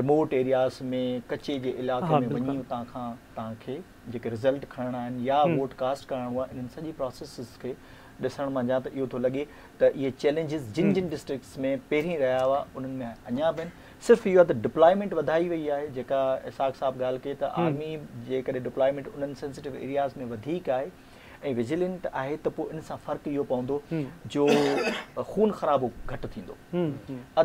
B: ريموٽ ايرياز ۾ ڪچي جي علائقي ۾ وڃي اتان کان توهان کي جيڪي رزلٽ کڻڻا آهن يا ووٽ ڪاسٽ ڪرائڻو آهي انهن سڄي پراسيسز کي ڏسڻ منجهان ته اهو ٿو لڳي ته اهي چئلينجز جن جن ڊسٽرڪٽس ۾ پهرين رهيا هئا انهن ۾ اڃا به آهن صرف اهو آهي ته ڊپلائمينٽ وڌائي وئي آهي جيڪا اسحاق صاحب ڳالهه ڪئي ته آرمي جيڪڏهن ڊپلائمينٽ انهن سينسٽو ايرياز ۾ وڌيڪ آهي ۽ وجيلنٽ آهي ته پوء ان سان فرق اهو پوندو جو خون خرابو گهٽ ٿيندو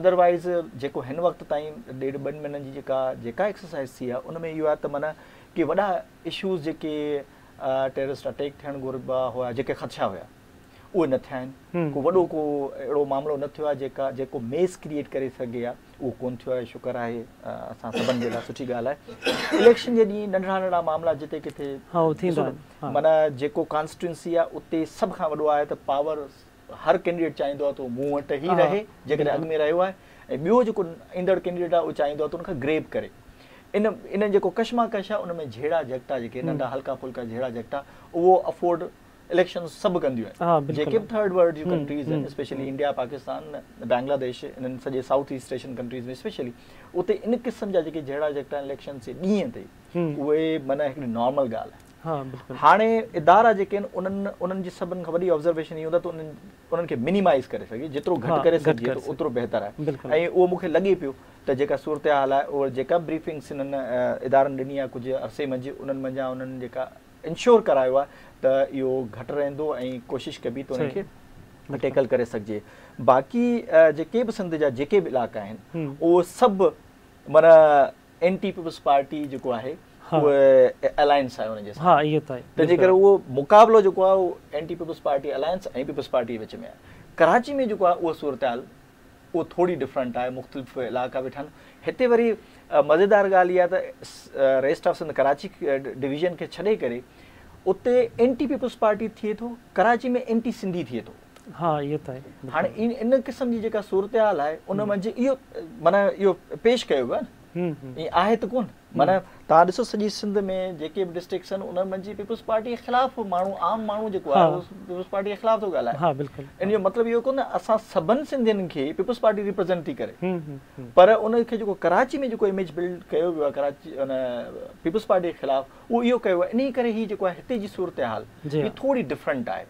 B: ادروائز جيڪو هن وقت تائين ڏيڍ ٻن مهينن جي جيڪا جيڪا ايڪسرسائز ٿي آهي ان ۾ اهو آهي ته معنيٰ ڪي وڏا اشوز جيڪي ٽيررسٽ اٽيڪ ٿيڻ گهربا هئا جيڪي خدشا هيا اهي نه ٿيا آهن ڪو وڏو ڪو اهڙو معاملو نه ٿيو آهي جيڪا جيڪو ميس ڪريئيٽ ڪري سگهي ها اهو ڪون ٿيو آهي شڪر آهي اسان سڀن جي لاء سٺي ڳالهه آهي اليڪشن جي ڏينهن ننڍڙا ننڍڙا معاملا جتي ڪٿي
A: ٿيندا آهن
B: معنيٰ جيڪو ڪانسٽيٽوئنسي آهي اتي سڀ کان وڏو آهي ته پاور هر ڪينڊيڊيٽ چاهيندو آهي ته مون وٽ ئي رهي جيڪڏهن اڳ ۾ رهيو آهي ۽ ٻيو جيڪو ايندڙ ڪينڊيڊيٽ آهي اهو چاهيندو آهي ته ان کان گريب ڪري ان ان جيڪو ڪشماڪش آهي ان ۾ جهيڙا جهڳٽا جيڪي ننڍا هلڪا ڦلڪا جهيڙا جهڳٽا اهو افورڊ اليڪشن سڀ ڪنديون آهن جيڪي به ٿرڊ ورلڊ جون ڪنٽريز آهن اسپيشلي انڊيا پاڪستان بنگلاديش انهن سڄي south east Asian countries ۾ specially اتي ان قسم جا جيڪي جهيڙا جهڳٽا اليڪشن جي ڏينهن تي اهي معنيٰ هڪڙي نارمل ڳالهه آهي هاڻي ادارا جيڪي آهن انهن انهن جي سڀن کان وڏي آبزرويشن اهو هوندو آهي ته انهن انهن کي منيمائيز ڪري سگهجي جيترو گهٽ ڪري سگهجي ٿو اوترو بهتر آهي ۽ اهو مون کي لڳي پيو ته جيڪا صورتحال آهي اهو جيڪا بريفنگس انهن ادارن ڏني آهي ڪجهه عرصي منجهه انهن منجهان انهن جيڪا انشور ڪرايو آهي ته اهو گهٽ رهندو ۽ ڪوشش ڪبي ته انهن کي ٽيڪل ڪري سگهجي باقي جيڪي به سنڌ جا جيڪي به علائقا آهن اهو سڀ معنيٰ اينٽي پيپلز پارٽي جيڪو آهي اهو الائنس آهي ان جي سان
A: ها اهو ته آهي
B: تنهن جي ڪري اهو مقابلو جيڪو آهي اهو anti peoples party alliance ۽ peoples party جي وچ ۾ آهي ڪراچي ۾ جيڪو آهي اهو صورتحال اهو ٿوري ڊفرنٽ آهي مختلف علائقا ويٺا آهن هتي وري مزيدار ڳالهه اها ته rest of Sindh Karachi division کي ڇڏي ڪري اتي اينٽي پيپلز پارٽي ٿئي ٿو ڪراچي ۾ اينٽي سنڌي ٿئي ٿو
A: ها اهو ته آهي
B: هاڻي ان قسم جي جيڪا صورتحال آهي ان منجهه اهو معنيٰ اهو پيش ڪيو ويو آهي نه ائين آهي ته ڪونه معنيٰ توهان ڏسو سڄي سنڌ ۾ جيڪي به ڊسٽرڪٽس آهن انهن منجهه پيپلز پارٽي جي خلاف ماڻهو عام ماڻهو جيڪو آهي اهو پيپلز پارٽي جي خلاف ٿو ڳالهائي
A: ها بلڪل
B: ان جو مطلب اهو ڪونه اسان سڀن سنڌين کي پيپلز پارٽي ريپريزنٽ ٿي ڪري پر ان کي جيڪو ڪراچي ۾ جيڪو اميج بلڊ ڪيو ويو آهي ڪراچي ان پيپلز پارٽي جي خلاف اهو اهو ڪيو ويو آهي انهي ڪري هي جيڪو آهي هتي جي صورتحال هي ٿوري ڊفرنٽ آهي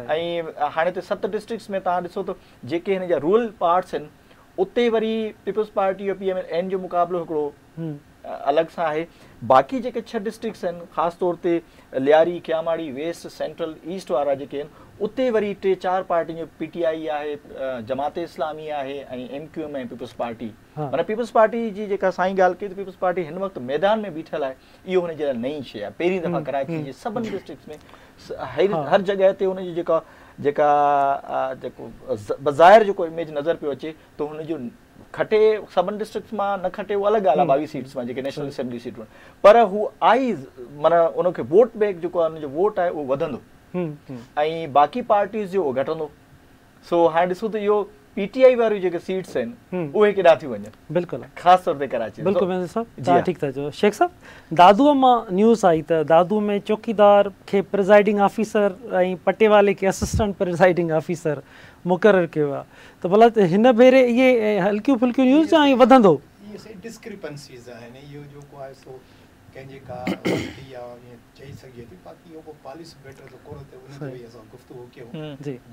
B: ۽ هاڻي ته ست ڊسٽرڪٽس ۾ توهان ڏسو ته جيڪي هن جا رورل پارٽس آهن اتي وري peoples party ۽ P M L N جو مقابلو هڪڙو الڳ سان آهي باقي جيڪي ڇهه ڊسٽرڪٽس آهن خاص طور تي Lyari Kemari west central east وارا جيڪي آهن اتي وري ٽي چار پارٽين جو پي ٽي آئي آهي جماعت اسلامي آهي ۽ M Q M ۽ peoples party معنيٰ پيپلز پارٽي جي جيڪا سائين ڳالهه ڪئي ته پيپلز پارٽي هن وقت ميدان ۾ بيٺل آهي اهو هن جي لاء نئين شيء آهي پهرين دفعا ڪراچي جي سڀن ڊسٽرڪٽس ۾ هر جڳهه تي هن جي جيڪا جيڪا جيڪو بظاهر جيڪو اميج نظر پيو اچي ته هن جو کٽي سڀن ڊسٽرڪٽس مان نه کٽي اهو الڳ ڳالهه آهي 22 سيٽس مان جيڪي نيشنل اسيمبلي سيٽون پر هو آئي معنيٰ ان کي ووٽ بينڪ جيڪو آهي ان جو ووٽ آهي اهو وڌندو ۽ باقي پارٽيز جو اهو گهٽندو سو هاڻي ڏسو ته اهو پي ٽي آئي واريون جيڪي سيٽس آهن اهي ڪيڏانهن ٿيون وڃن
A: بلڪل
B: خاص طور تي ڪراچي
A: بلڪل بينظير صاحب توهان ٺيڪ ٿا چئو شيخ صاحب دادوء مان نيوز آئي ته دادو ۾ چوڪيدار کي پرزائيڊنگ آفيسر ۽ پٽيوالي کي اسسٽنٽ پرزائيڊنگ آفيسر مقرر ڪيو ويو آهي ته ڀلا هن ڀيري اهي هلڪيون ڦلڪيون نيوز يا ائين وڌندو؟
C: اهي سائين ڊسڪريپنسيز آهن اهو جيڪو آهي سو ڪنهن جي ڪا غلطي يا ائين چئي سگهجي ٿي باقي اهو ڪو پاليسي ميٽر ته ڪونه ته ان تي ويهي اسان گفتگو ڪيون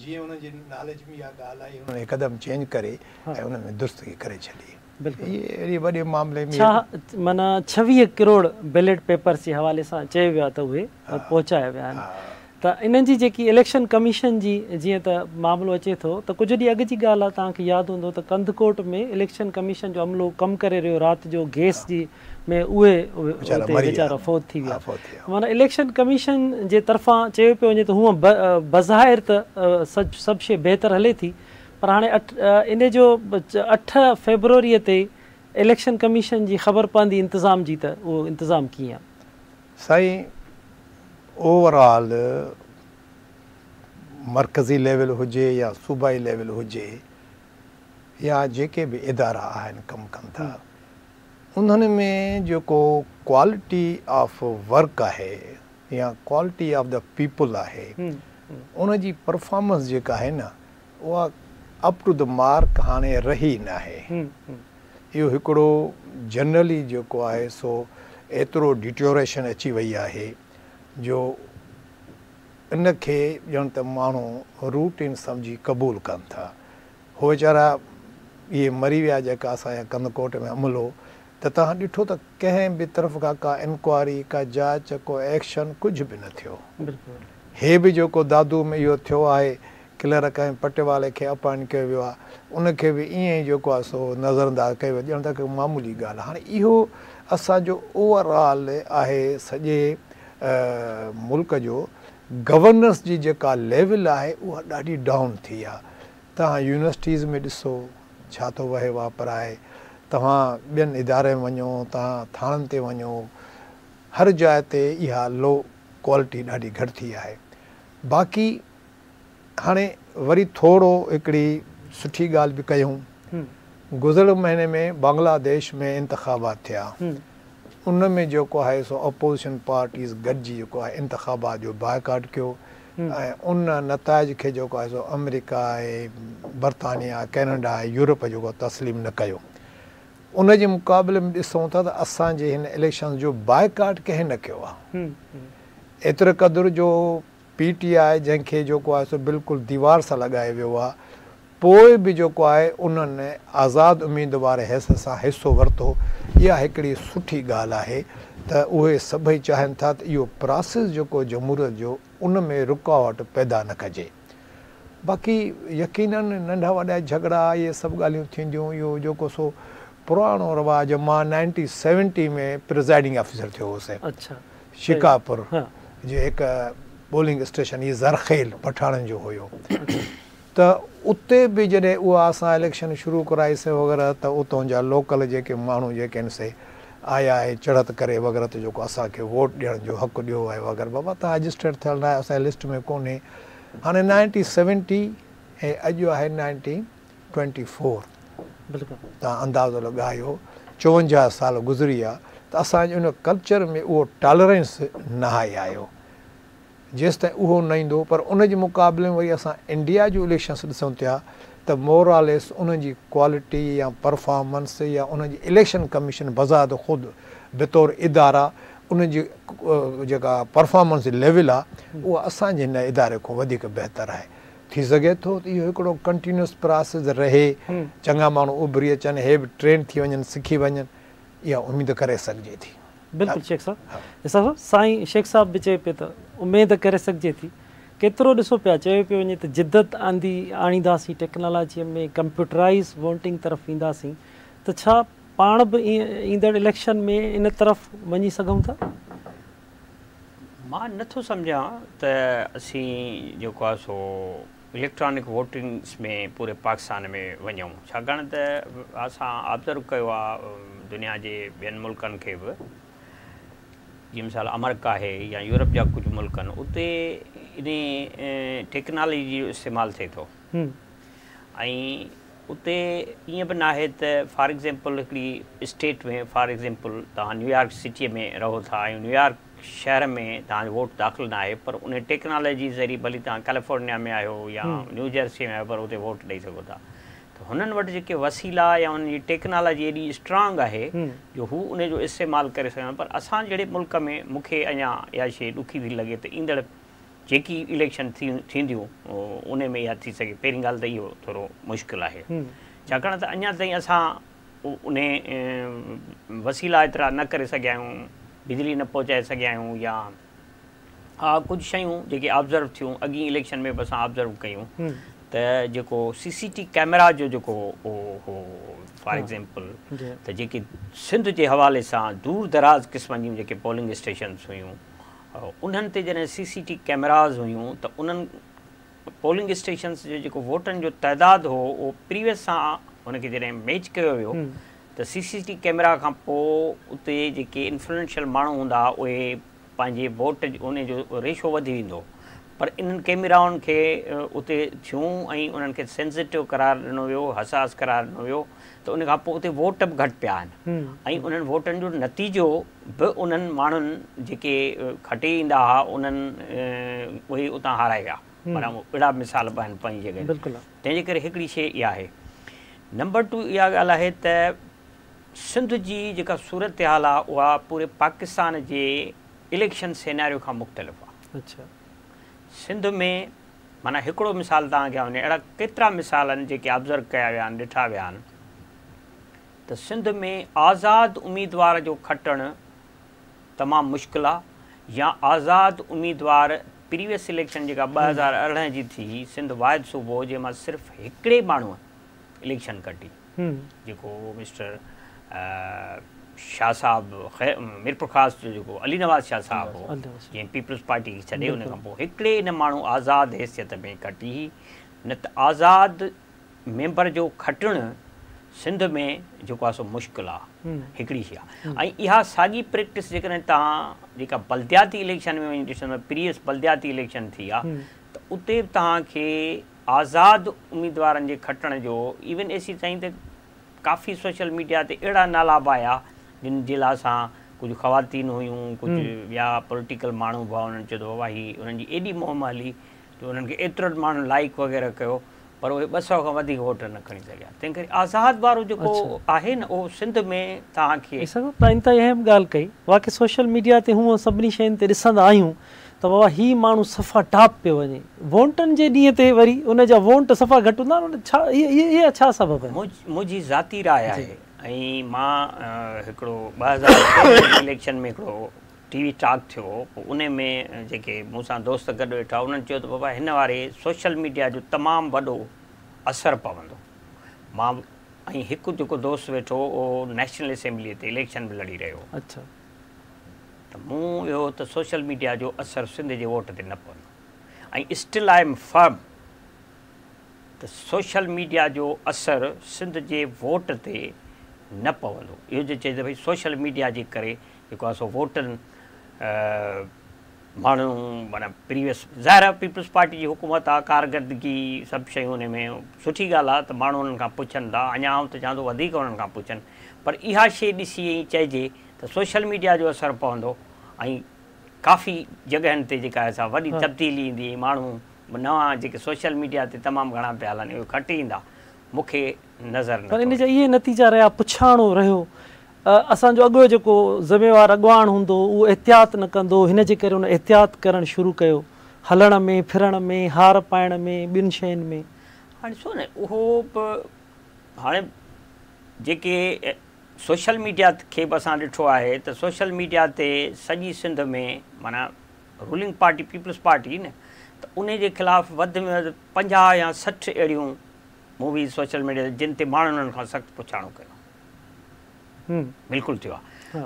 C: جيئن انهن جي ناليج ۾ اها ڳالهه آئي انهن هڪدم چينج ڪري ۽ ان ۾ درستگي ڪري ڇڏي
A: بلڪل
C: اهڙي وڏي معاملي ۾
A: ڇا معنيٰ 26 ڪروڙ بيلٽ پيپرز جي حوالي سان چيو ويو آهي ته اهي پهچايا ويا آهن ته انهن جي جيڪي اليڪشن ڪميشن جي جيئن ته معاملو اچي ٿو ته ڪجهه ڏينهن اڳ جي ڳالهه آهي توهان کي ياد هوندو ته ڪنڌڪوٽ ۾ اليڪشن ڪميشن جو عملو ڪم ڪري رهيو رات جو گيس جي ۾ اهي اتي ويچارا فوت ٿي ويا. معنيٰ اليڪشن ڪميشن جي طرفان چيو پيو وڃي ته هونء بظاهر ته سڀ شيء بهتر هلي ٿي پر هاڻي ان جو 8 فيبروريء تي اليڪشن ڪميشن جي خبر پوندي انتظام جي ته اهو انتظام ڪيئن آهي.
C: سائين اوور آل مرڪزي ليول هجي يا صوبائي ليول هجي يا جيڪي به ادارا آهن ڪم ڪن ٿا انهن ۾ جيڪو ڪوالٽي آف ورڪ آهي يا ڪوالٽي آف the people آهي ان جي پرفارمنس جيڪا آهي نه اها اپ ٽو the mark هاڻي رهي ناهي. اهو هڪڙو جنرلي جيڪو آهي سو ايترو ڊيٽيوريشن اچي وئي آهي جو ان کي ڄڻ ته ماڻهو روٽين سمجهي قبول ڪن ٿا. هو ويچارا اهي مري ويا جيڪا اسان جا ڪنڌڪوٽ ۾ حملو ته توهان ڏٺو ته ڪنهن به طرف کان ڪا انڪوائري ڪا جاچ ڪو ايڪشن ڪجهه به نه ٿيو. هي به جيڪو دادو ۾ اهو ٿيو آهي ڪلرڪ ۽ پٽيوالي کي اپائنٽ ڪيو ويو آهي ان کي به ائين ئي جيڪو آهي سو نظرانداز ڪيو ويو ڄڻ ته ڪا معمولي ڳالهه هاڻي اهو اسان جو اوور آل آهي سڄي ملڪ جو گورننس جي جيڪا ليول آهي اها ڏاڍي ڊائون ٿي آهي. توهان يونيورسٽيز ۾ ڏسو ڇا ٿو وهي واپرائي، توهان ٻين ادارن ۾ وڃو، توهان ٿاڻن تي وڃو، هر جاء تي اها لو ڪوالٽي ڏاڍي گهٽ ٿي آهي. باقي هاڻي وري ٿورو هڪڙي سٺي ڳالهه به ڪيون، گذريل مهيني ۾ بنگلاديش ۾ انتخابات ٿيا، ان ۾ جيڪو آهي سو اپوزيشن پارٽيز گڏجي جيڪو آهي انتخابات جو بائيڪاٽ ڪيو ۽ ان نتائج کي جيڪو آهي سو آمريڪا ۽ برطانيا، ڪينيڊا ۽ يورپ جيڪو تسليم نه ڪيو. ان جي مقابلي ۾ ڏسون ٿا ته اسان جي هن اليڪشنز جو بائيڪاٽ ڪنهن نه ڪيو آهي. ايتري قدر جو پي ٽي آء جنهن کي جيڪو آهي سو بلڪل ديوار سان لڳايو ويو آهي پوء به جيڪو آهي انهن آزاد اميدوار حيثيت سان حصو ورتو، اها هڪڙي سٺي ڳالهه آهي ته اهي سڀئي چاهين ٿا ته اهو پراسيس جيڪو جمهوريت جو ان ۾ رڪاوٽ پيدا نه ڪجي. باقي يقينن ننڍا وڏا جهڳڙا اهي سڀ ڳالهيون ٿينديون اهو جيڪو سو پراڻو رواج مان نائنٽين سيونٽي ۾ پرزائيڊنگ آفيسر ٿيو هوس شڪارپور جي هڪ پولنگ اسٽيشن هي زرخيل پٺاڻن جو هيو. ته اتي به جڏهن اها اسان اليڪشن شروع ڪرائي سين وغيره ته اتون جا لوڪل جيڪي ماڻهو جيڪي آهن سي آيا ۽ چڙهت ڪري وغيره ته جيڪو اسان کي ووٽ ڏيڻ جو حق ڏيو ۽ وغيره بابا توهان رجسٽرڊ ٿيل ناهيو اسان جي لسٽ ۾ ڪونهي هاڻي نائنٽين سيونٽي ۽ اڄ آهي نائنٽين ٽوئنٽي فور توهان اندازو لڳايو 54 سال گذري ويا ته اسان جي ان ڪلچر ۾ اهو ٽالرنس ناهي آيو. جيستائين اهو نه ايندو پر ان جي مقابلي ۾ وري اسان انڊيا جون اليڪشنس ڏسون ٿا ته موراليس انهن جي ڪوالٽي يا پرفارمنس يا انهن جي اليڪشن ڪميشن بذات خود بطور ادارا انهن جي جيڪا پرفارمنس جي ليول آ اها اسان جي هن اداري کان وڌيڪ بهتر آهي. ٿي سگهي ٿو ته اهو هڪڙو ڪنٽينيوس پراسيس رهي چڱا ماڻهو اڀري اچن هي به ٽرين ٿي وڃن سکي وڃن اها اميد ڪري سگهجي ٿي.
A: بلڪل شيخ صاحب صاحب سائين شيخ صاحب به چئي پيو ته اميد ڪري سگهجي ٿي ڪيترو ڏسو پيا چيو پيو وڃي ته جدت آندي آڻينداسين ٽيڪنالاجي ۾ ڪمپيوٽرائيز ووٽنگ طرف وينداسين ته ڇا پاڻ به ايندڙ اليڪشن ۾ ان طرف وڃي سگهون ٿا؟
D: مان نه ٿو سمجهان ته اسين جيڪو آهي سو اليڪٽرانڪ ووٽنگس ۾ پوري پاڪستان ۾ وڃون ڇاڪاڻ ته اسان آبزرو ڪيو آهي دنيا جي ٻين ملڪن کي به جيئن مثال آمريڪا آهي يا يورپ جا ڪجهه ملڪ آهن اتي انهي ٽيڪنالاجي جو استعمال ٿئي ٿو ۽ اتي ائين به ناهي ته فار ايگزيمپل هڪڙي اسٽيٽ ۾ فار ايگزيمپل توهان نيويارڪ سٽيء ۾ رهو ٿا ۽ نيويارڪ شهر ۾ توهان جو ووٽ داخل ناهي پر انهي ٽيڪنالاجي ذريعي ڀلي توهان ڪيليفورنيا ۾ آهيو يا نيو جرسي ۾ آهيو پر اتي ووٽ ڏئي سگهو ٿا ته هنن وٽ جيڪي وسيلا يا انهن جي ٽيڪنالاجي ايڏي اسٽرانگ آهي جو هو انهي جو استعمال ڪري سگهن پر اسان جهڙي ملڪ ۾ مون کي اڃا اها شيء ڏکي ٿي لڳي ته ايندڙ جيڪي اليڪشن ٿينديون انهي ۾ اها ٿي سگهي پهرين ڳالهه ته اهو ٿورو مشڪل آهي ڇاڪاڻ ته اڃا تائين اسان انهي وسيلا ايترا نه ڪري سگهيا آهيون بجلي نه پهچائي سگهيا آهيون يا ها ڪجهه شيون جيڪي آبزرو ٿيون اڳين اليڪشن ۾ به اسان آبزرو ڪيون ته. ته جيڪو سي سي ٽي ڪئميرا جو جيڪو هو فار ايگزيمپل ته جيڪي سنڌ جي حوالي سان دور دراز قسم جون جيڪي پولنگ اسٽيشنس هيون انهن تي جڏهن سي سي ٽي ڪئميراز هيون ته انهن پولنگ اسٽيشنس جو جيڪو ووٽن جو تعداد هو اهو پريويس سان ان کي جڏهن ميچ ڪيو ويو ته سي سي ٽي ڪئميرا کان پوء اتي جيڪي انفلوئنشل ماڻهو هوندا اهي پنهنجي ووٽ ان جو ريشو وڌي ويندو پر انهن ڪئميرائن کي اتي ٿيون ۽ انهن کي سينسيٽو قرار ڏنو ويو حساس قرار ڏنو ويو ته ان کان پوء اتي ووٽ به گهٽ پيا آهن ۽ انهن ووٽن جو نتيجو به انهن ماڻهن جيڪي کٽي ايندا هئا انهن اهي اتان هارائي ويا معنيٰ اهڙا مثال به آهن پنهنجي جڳهه تي تنهن جي ڪري هڪڙي شيء اها آهي نمبر ٽو اها ڳالهه آهي ته سنڌ جي جيڪا صورتحال آهي اها پوري پاڪستان جي اليڪشن سيناريو کان مختلف آهي سنڌ ۾ معنيٰ هڪڙو مثال توهان کي آئون ڏيان اهڙا ڪيترا مثال آهن جيڪي آبزرو ڪيا ويا آهن ڏٺا ويا آهن ته سنڌ ۾ آزاد اميدوار جو کٽڻ تمام مشڪل آ يا آزاد اميدوار پريويس اليڪشن جيڪا 2018 جي ٿي سنڌ واحد صوبو هو جنهن مان صرف هڪڙي ماڻهوء اليڪشن کٽي جيڪو مسٽر شاهه صاحب ميرپورخاص جو جيڪو علي نواز شاهه صاحب هو جنهن پيپلز پارٽي کي ڇڏي ان کان پوء هڪڙي ان ماڻهو آزاد حيثيت ۾ کٽي هئي نه ته آزاد ميمبر جو کٽڻ سنڌ ۾ جيڪو آهي سو مشڪل آهي هڪڙي شي آهي ۽ اها ساڳي پريڪٽس جيڪڏهن توهان جيڪا بلدياتي اليڪشن ۾ وڃي ڏسندو پريويس بلدياتي اليڪشن ٿي آهي ته اتي به توهان کي آزاد اميدوارن جي کٽڻ جو ايون ايسي تائين ته ڪافي سوشل ميڊيا تي اهڙا نالا به آيا جن جي لاء اسان ڪجهه خواتين هيون ڪجهه ٻيا پوليٽيڪل ماڻهو به هئا انهن چيو ته بابا هي انهن جي ايڏي مهم هلي جو انهن کي ايترن ماڻهن لائيڪ وغيره ڪيو پر اهي 200 کان وڌيڪ ووٽ نه کڻي سگهيا تنهن ڪري آزاد وارو جيڪو آهي نه اهو سنڌ ۾ توهان کي.
A: عيسيٰ صاحب توهان انتهائي اهم ڳالهه ڪئي واقعي سوشل ميڊيا تي هونء سڀني شين تي ڏسندا آهيون ته بابا هي ماڻهو صفا ٽاپ پيو وڃي وونٽن جي ڏينهن تي وري ان جا وونٽ صفا گهٽ هوندا آهن ڇا اها ڇا سبب آهي.
D: منهنجي ذاتي راء آهي ۽ مان هڪڙو 2013 جي اليڪشن ۾ هڪڙو ٽي وي ٽاڪ ٿيو هو پوء انهي ۾ جيڪي مون سان دوست گڏ ويٺا انهن چيو ته بابا هن واري سوشل ميڊيا جو تمام وڏو اثر پوندو مان ۽ هڪ جيڪو دوست ويٺو هو اهو نيشنل اسيمبلي تي اليڪشن به لڙي رهيو هو ته مون اهو ته سوشل ميڊيا جو اثر سنڌ جي ووٽ تي نه پوندو ۽ اسٽل I M فرم ته سوشل ميڊيا جو اثر سنڌ جي ووٽ تي نه پوندو اهو جو چئجي ته ڀئي سوشل ميڊيا جي ڪري جيڪو آهي سو ووٽن ماڻهو معنيٰ پريويس ظاهر آهي پيپلز پارٽي جي حڪومت آهي ڪارڪردگي سڀ شيون ان ۾ سٺي ڳالهه آهي ته ماڻهو انهن کان پڇن ٿا اڃا آئون ته چوان ٿو وڌيڪ انهن کان پڇن پر اها شيء ڏسي ائين چئجي ته سوشل ميڊيا جو اثر پوندو ۽ ڪافي جڳهن تي جيڪا آهي سا وڏي تبديلي ايندي ۽ ماڻهو نوان جيڪي سوشل ميڊيا تي تمام گهڻا پيا هلن اهي کٽي ايندا مون کي نظر
A: پر ان جا اهي نتيجا رهيا پڇاڻو رهيو اسان جو اڳيو جيڪو ذميوار اڳواڻ هوندو هو اهو احتياط نه ڪندو هو هن جي ڪري هن احتياط ڪرڻ شروع ڪيو هلڻ ۾ ڦرڻ ۾ هار پائڻ ۾ ٻين شين ۾.
D: هاڻي ڏسو نه اهو به هاڻي جيڪي سوشل ميڊيا کي به اسان ڏٺو آهي ته سوشل ميڊيا تي سڄي سنڌ ۾ معنيٰ رولنگ پارٽي پيپلز پارٽي نه ته انهي جي خلاف وڌ ۾ وڌ 50 يا 60 اهڙيون موويز سوشل ميڊيا تي جن تي ماڻهن انهن کان سخت پڇاڻو ڪيو بلڪل ٿيو آهي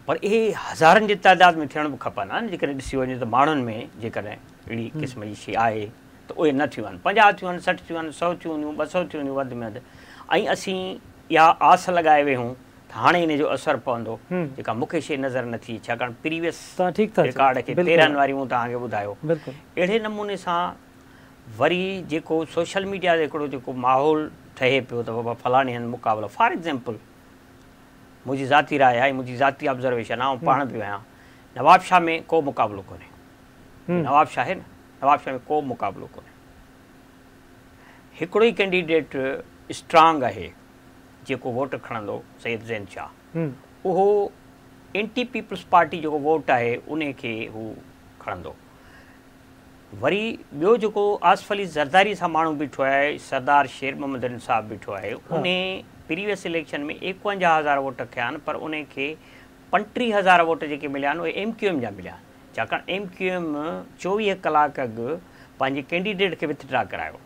D: پر اهي هزارن جي تعداد ۾ ٿيڻ به کپن ها نه جيڪڏهن ڏسي وڃي ته ماڻهن ۾ جيڪڏهن اهڙي قسم جي شيء آهي ته اهي نه ٿيون آهن 50 ٿيون آهن 60 ٿيون آهن 100 ٿيون هونديون 200 ٿيون هونديون وڌ ۾ وڌ ۽ اسين اها آس لڳائي ويهون ته هاڻي ان جو اثر پوندو جيڪا مون کي شيء نظر نه ٿي ڇاڪاڻ پريويس رڪارڊ کي 13 واري مون توهان کي ٻڌايو اهڙي نموني سان وري جيڪو سوشل ميڊيا تي هڪڙو جيڪو ماحول ٺهي پيو ته بابا فلاڻي هنڌ مقابلو فار ايگزيمپل منهنجي ذاتي راء آهي منهنجي ذاتي آبزرويشن آهي آئون پاڻ به آهيان نوابشاهه ۾ ڪو مقابلو ڪونهي نوابشاهه آهي نه نوابشاهه ۾ ڪو مقابلو ڪونهي هڪڙو ئي ڪينڊيڊيٽ اسٽرانگ آهي جيڪو ووٽ کڻندو سيد زين شاهه اهو اينٽي پيپلز پارٽي جيڪو ووٽ آهي ان کي هو کڻندو وري ٻيو جيڪو آصف علي زرداري سان ماڻهو بيٺو آهي سردار شير محمد رند صاحب بيٺو آهي انهي پريويس اليڪشن ۾ 51 هزار ووٽ کنيا آهن پر انهي کي 35 هزار ووٽ جيڪي مليا آهن اهي ايم ڪيو ايم جا مليا آهن ڇاڪاڻ ايم ڪيو ايم 24 ڪلاڪ اڳ پنهنجي ڪينڊيڊيٽ کي وٿڊرا ڪرايو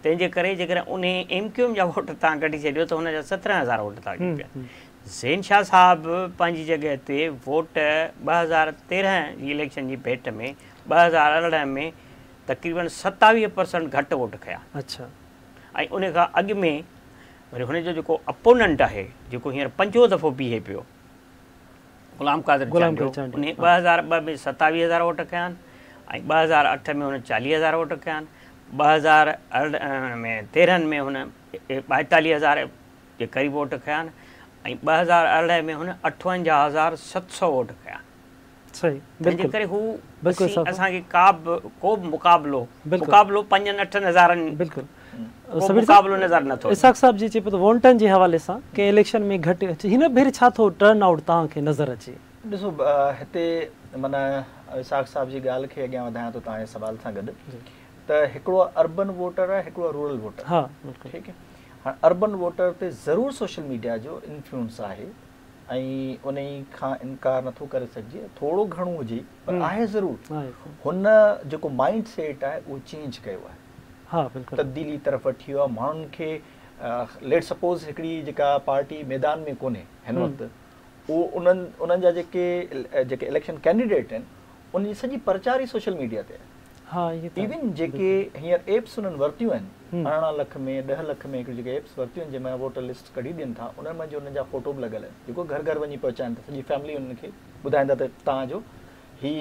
D: تنهن جي ڪري جيڪڏهن انهي ايم ڪيو ايم جا ووٽ توهان ڪڍي ڇڏيو ته هن جا 17,000 ووٽ ٿا اچي پيا. زين شاهه صاحب پنهنجي جڳهه تي ووٽ 2013 جي اليڪشن جي ڀيٽ ۾ 2018 ۾ تقريبن 27 پرسنٽ گهٽ ووٽ کنيا.
A: اڇا.
D: ۽ ان کان اڳ ۾ وري هن جو جيڪو اپوننٽ آهي جيڪو هينئر پنجون دفعو بيهي پيو غلام قادر چانڊيو انهي 2002 ۾ 27,000 ووٽ کنيا آهن ۽ 2008 ۾ هن 40,000 ووٽ کنيا آهن 2018 ۾ 13 ۾ هن 42,000 جي قريب ووٽ کنيا آهن ۽ 2018 ۾ هن 58700 ووٽ کنيا آهن.
A: صحيح
D: تنهن جي ڪري هو اسان کي ڪا به ڪو به مقابلو مقابلو پنجن اٺن هزارن
A: بلڪل
D: ڪو مقابلو نظر نه ٿو اچي.
A: اسحاق صاحب جي چئي پيو ته وونٽن جي حوالي سان ڪنهن اليڪشن ۾ گهٽ هن ڀيري ڇا ٿو ٽرن آئوٽ توهان کي نظر اچي؟
B: ڏسو هتي معنيٰ اسحاق صاحب جي ڳالهه کي اڳيان وڌايان ٿو توهان جي سوال سان گڏ ته هڪڙو اربن ووٽر آهي هڪڙو رورل ووٽر
A: ها بلڪل
B: ٺيڪ آهي هاڻ اربن ووٽر تي ضرور سوشل ميڊيا جو انفلوئنس آهي ۽ انهي کان انڪار نٿو ڪري سگهجي ٿورو گهڻو هجي پر آهي ضرور هن جيڪو مائنڊ سيٽ آهي اهو چينج ڪيو آهي
A: ها بلڪل
B: تبديلي طرف وٺي ويو آهي ماڻهن کي ليٽ سپوز هڪڙي جيڪا پارٽي ميدان ۾ ڪونهي هن وقت اهو انهن انهن جا جيڪي جيڪي اليڪشن ڪينڊيڊيٽ آهن ان جي سڄي پرچار ئي سوشل ميڊيا تي آهي.
A: ها اهي ته
B: ايون جيڪي هينئر ايپس انهن ورتيون آهن 18 لک ۾ 10 لک ۾ هڪڙيون جيڪي ايپس ورتيون آهن جنهن مان ووٽر لسٽ ڪڍي ڏين ٿا انهن منجهه انهن جا فوٽو به لڳل آهن جيڪو گهر گهر وڃي پهچائن ٿا سڄي فيملي انهن کي ٻڌائين ٿا ته توهان جو هي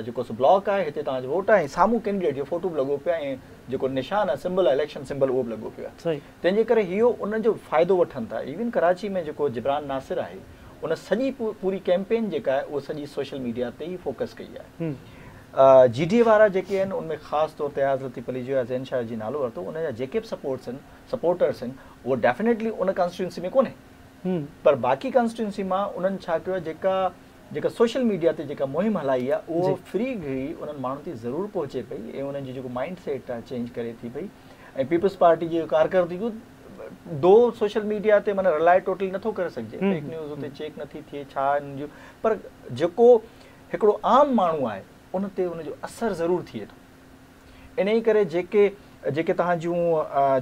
B: جيڪو سو بلاڪ آهي هتي توهان جو ووٽ آهي ۽ سامهون ڪينڊيڊيٽ جو فوٽو به لڳو پيو آهي ۽ جيڪو نشان آهي سمبل آهي اليڪشن سمبل اهو به لڳو پيو آهي تنهن جي ڪري اهو ان جو فائدو وٺن ٿا ايون ڪراچي ۾ جيڪو جبران ناصر آهي ان سڄي پوري ڪيمپين جيڪا آهي اهو سڄي سوشل ميڊيا تي ئي فوڪس ڪئي آهي جي ڊي اي وارا جيڪي آهن ان ۾ خاص طور تي اياز لطيف پليجو يا زين شاهه جي نالو ورتو ان جا جيڪي به سپورٽس آهن سپورٽرس آهن اهو ڊيفينيٽلي ان ڪانسٽيٽوئنسي ۾ ڪونهي پر باقي ڪانسٽيٽوئنسي مان انهن ڇا ڪيو آهي جيڪا جيڪا سوشل ميڊيا تي جيڪا مهم هلائي آهي اهو ڦري گهڙي انهن ماڻهن تي ضرور پهچي پئي ۽ انهن جي جيڪو مائنڊ سيٽ آهي چينج ڪري ٿي پئي ۽ پيپلز پارٽي جي ڪارڪردگي دو سوشل ميڊيا تي معنيٰ رلائي ٽوٽلي نٿو ڪري سگهجي فيڪ نيوز اتي چيڪ نٿي ٿئي ڇا انهن جو پر جيڪو هڪڙو عام ماڻهو آهي ان تي ان جو اثر ضرور ٿئي ٿو انهي ڪري جيڪي جيڪي توهان جون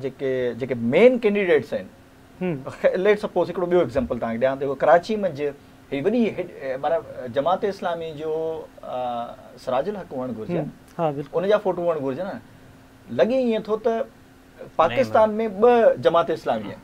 B: جيڪي جيڪي مين ڪينڊيڊيٽس آهن ليٽ سپوز هڪڙو ٻيو ايگزامپل توهان کي ڏيان ٿو ڪراچي منجهه هي وڏي معنيٰ جماعت اسلامي جو سراج الحق هئڻ گهرجي ان جا فوٽو هئڻ گهرجي نه لڳي ائين ٿو ته پاڪستان ۾ ٻه جماعت اسلامي آهن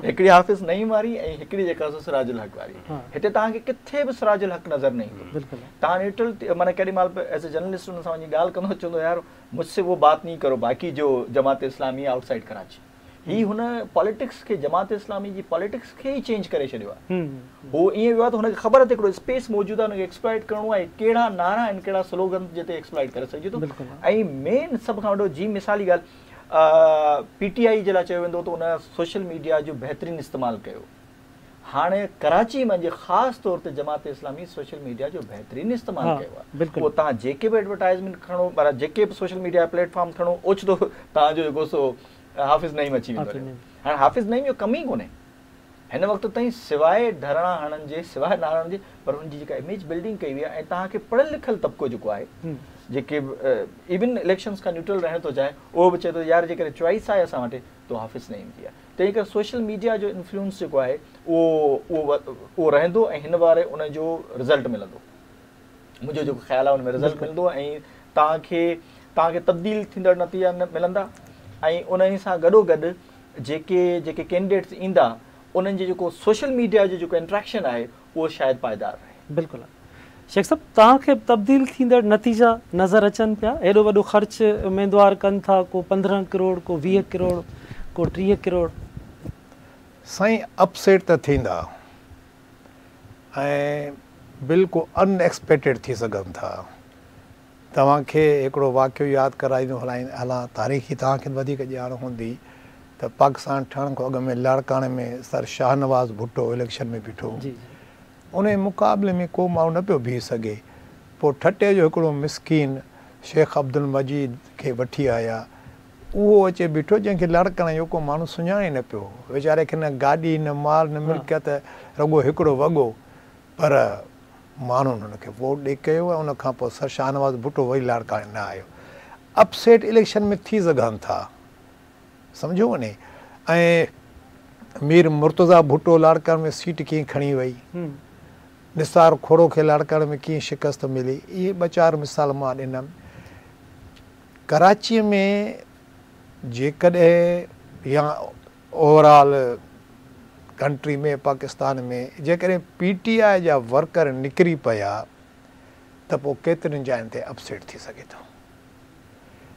B: هڪڙي حافظ نعيم واري ۽ هڪڙي جيڪا سو سراج الحق واري هتي توهان کي ڪٿي به سراج الحق نظر نه ايندو توهان نيوٽرل معنيٰ ڪيڏي مهل به ايز اي جرنلسٽ ان سان وڃي ڳالهه ڪندو چوندو يار مجھ سي وو بات نهين ڪرو باقي جو جماعت اسلامي آئوٽ سائيڊ ڪراچي هي هن پاليٽڪس کي جماعت اسلامي جي پاليٽڪس کي ئي چينج ڪري ڇڏيو آهي هو ائين ويو آهي ته هن کي خبر آهي ته هڪڙو اسپيس موجود آهي ان کي ايڪسپلائٽ ڪرڻو آهي ڪهڙا نعرا آهن ڪهڙا سلوگن جتي ايڪسپلائٽ ڪري سگهجي ٿو ۽ مين سڀ کان وڏو جي مثالي ڳالهه پي ٽي آئي جي لاء چيو ويندو ته ان سوشل ميڊيا جو بهترين استعمال ڪيو هاڻي ڪراچي منجهه خاص طور تي جماعت اسلامي سوشل ميڊيا جو بهترين استعمال ڪيو آهي اهو توهان جيڪي به ايڊورٽائزمينٽ کڻو معنيٰ جيڪي به سوشل ميڊيا پليٽ فارم کڻو اوچتو توهان جو جيڪو سو حافظ نعيم اچي ويندو هاڻي حافظ نعيم جو ڪم ئي ڪونهي هن وقت تائين سواء ڌرڻا هڻڻ جي سواء نعرا هڻڻ جي پر هن جي جيڪا اميج بلڊنگ ڪئي وئي آهي ۽ توهان کي پڙهيل لکيل طبقو جيڪو آهي جيڪي ايون اليڪشنز کان نيوٽرل رهڻ ٿو چاهي اهو به چئي ٿو يار جيڪڏهن چوائس آهي اسان وٽ ته حافظ نعيم جي آهي تنهن ڪري سوشل ميڊيا جو انفلوئنس جيڪو آهي اهو اهو رهندو ۽ هن واري ان جو رزلٽ ملندو منهنجو جيڪو خيال آهي ان ۾ رزلٽ ملندو ۽ توهان کي توهان کي تبديل ٿيندڙ نتيجا ملندا ۽ انهي سان گڏو گڏ جيڪي جيڪي ڪينڊيڊيٽس ايندا انهن جي جيڪو سوشل ميڊيا جو جيڪو انٽريڪشن آهي اهو شايد پائيدار رهي.
A: بلڪل شيخ صاحب توهان کي به تبديل ٿيندڙ نتيجا نظر اچن پيا ايڏو وڏو خرچ اميدوار ڪن ٿا ڪو 15 ڪروڙ ڪو 20 ڪروڙ ڪو 30 ڪروڙ.
C: سائين اپ سيٽ ته ٿيندا ۽ بلڪل ان ايڪسپيڪٽيڊ ٿي سگهن ٿا. توهان کي هڪڙو واقعو ياد ڪرائيندو هلان، تاريخي توهان کي وڌيڪ ڄاڻ هوندي ته پاڪستان ٺهڻ کان اڳ ۾ لاڙڪاڻي ۾ سر شاهنواز ڀٽو اليڪشن ۾ بيٺو هو. انهي مقابلي ۾ ڪو ماڻهو نه پيو بيهي سگهي. پوء ٺٽي جو هڪڙو مسڪين شيخ عبدالمجيد کي وٺي آيا. اهو اچي بيٺو جنهن کي لاڙڪاڻي جو ڪو ماڻهو سڃاڻي نه پيو. ويچاري کي نه گاڏي نه مال نه ملڪيت رڳو هڪڙو وڳو. پر ماڻهن هن کي ووٽ ڏئي ڪيو ۽ ان کان پوء سر شاهنواز ڀٽو وري لاڙڪاڻي نه آيو. اپ سيٽ اليڪشن ۾ ٿي سگهن ٿا. سمجهيو وڃي ۽ مير مرتضيٰ ڀٽو لاڙڪاڻي ۾ سيٽ ڪيئن کڻي وئي، نثار کوڙو کي لاڙڪاڻي ۾ ڪيئن شڪست ملي، اهي ٻه چار مثال مان ڏنم. ڪراچيء ۾ جيڪڏهن يا اوور آل ڪنٽري ۾ پاڪستان ۾ جيڪڏهن پي ٽي آء جا ورڪر نڪري پيا ته پوء ڪيترين جاين تي اپسيٽ ٿي سگهي ٿو.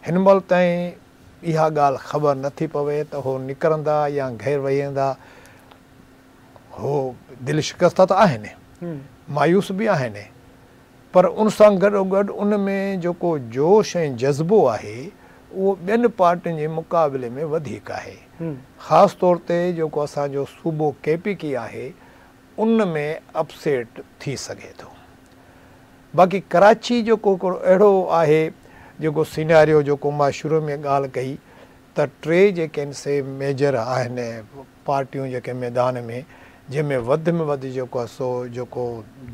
C: هن مهل تائين اها ڳالهه خبر نه ٿي پوي ته هو نڪرندا يا گهر ويهندا. هو دل شڪسته ته آهن، مايوس به آهن، پر ان سان گڏوگڏ ان ۾ جيڪو جوش ۽ جذبو آهي، اهو ٻين پارٽين جي مقابلي ۾ وڌيڪ آهي. خاص طور تي جيڪو اسان جو صوبو ڪي پي ڪي آهي، ان ۾ اپسيٽ ٿي سگهي ٿو. باقي ڪراچي جيڪو هڪڙو اهڙو آهي جيڪو سيناريو جيڪو مان شروع ۾ ڳالهه ڪئي ته ٽي جيڪي آهن سي ميجر آهن پارٽيون جيڪي ميدان ۾ جنهن ۾ وڌ ۾ وڌ جيڪو آهي سو جيڪو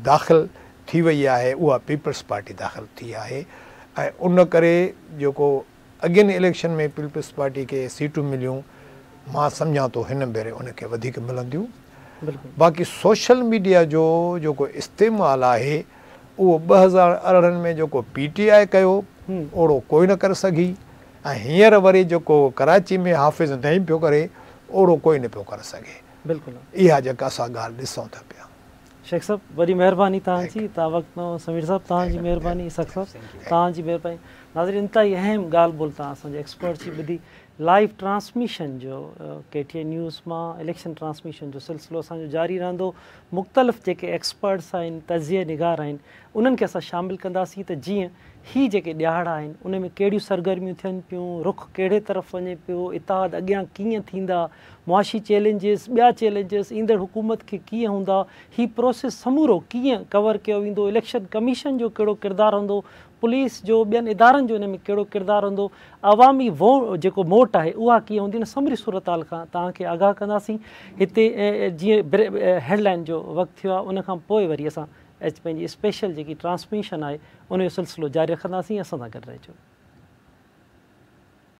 C: داخل ٿي وئي آهي اها پيپلز پارٽي داخل ٿي آهي ۽ ان ڪري جيڪو اڳين اليڪشن ۾ پيپلز پارٽي کي سيٽون مليون مان سمجهان ٿو هن ڀيري ان کي وڌيڪ ملنديون. باقي سوشل ميڊيا جو جيڪو استعمال آهي اهو 2018 ۾ جيڪو پي ٽي آء ڪيو اوڙو ڪوئي نه ڪري سگهي ۽ هينئر وري جيڪو ڪراچي ۾ حافظ نعيم پيو ڪري اوڙو ڪوئي نه پيو ڪري سگهي. اها جيڪا اسان ڳالهه ڏسون ٿا پيا.
A: شيخ صاحب وڏي مهرباني توهان جي توهان وقت ڏنو سمير صاحب توهان جي مهرباني اسحاق صاحب توهان جي مهرباني ناظرين انتهائي اهم ڳالهه ٻولهه توهان اسان جي ايڪسپرٽس جي ٻڌي لائيو ٽرانسميشن جو ڪي ٽي اين نيوز مان اليڪشن ٽرانسميشن جو سلسلو اسان جو جاري رهندو مختلف جيڪي ايڪسپرٽس آهن تجزيه نگار آهن انهن کي اسان شامل ڪنداسين ته جيئن هي جيڪي ڏهاڙا آهن ان ۾ ڪهڙيون سرگرميون ٿين پيون رخ ڪهڙي طرف وڃي پيو اتحاد اڳيان ڪيئن ٿيندا معاشي چئلينجز، ٻيا چئلينجز ايندڙ حڪومت کي ڪيئن هوندا، هي پروسيس سمورو ڪيئن ڪور ڪيو ويندو، اليڪشن ڪميشن جو ڪهڙو ڪردار هوندو، پوليس جو، ٻين ادارن جو ان ۾ ڪهڙو ڪردار هوندو، عوامي جيڪو موٽ آهي اها ڪيئن هوندي ان سموري صورتحال کان توهان کي آگاهه ڪنداسين. هتي جيئن هيڊ لائن جو وقت ٿيو آهي ان کان پوء وري اسان پنهنجي اسپيشل جيڪي ٽرانسميشن آهي ان جو سلسلو جاري رکنداسين اسان سان گڏ رهجو.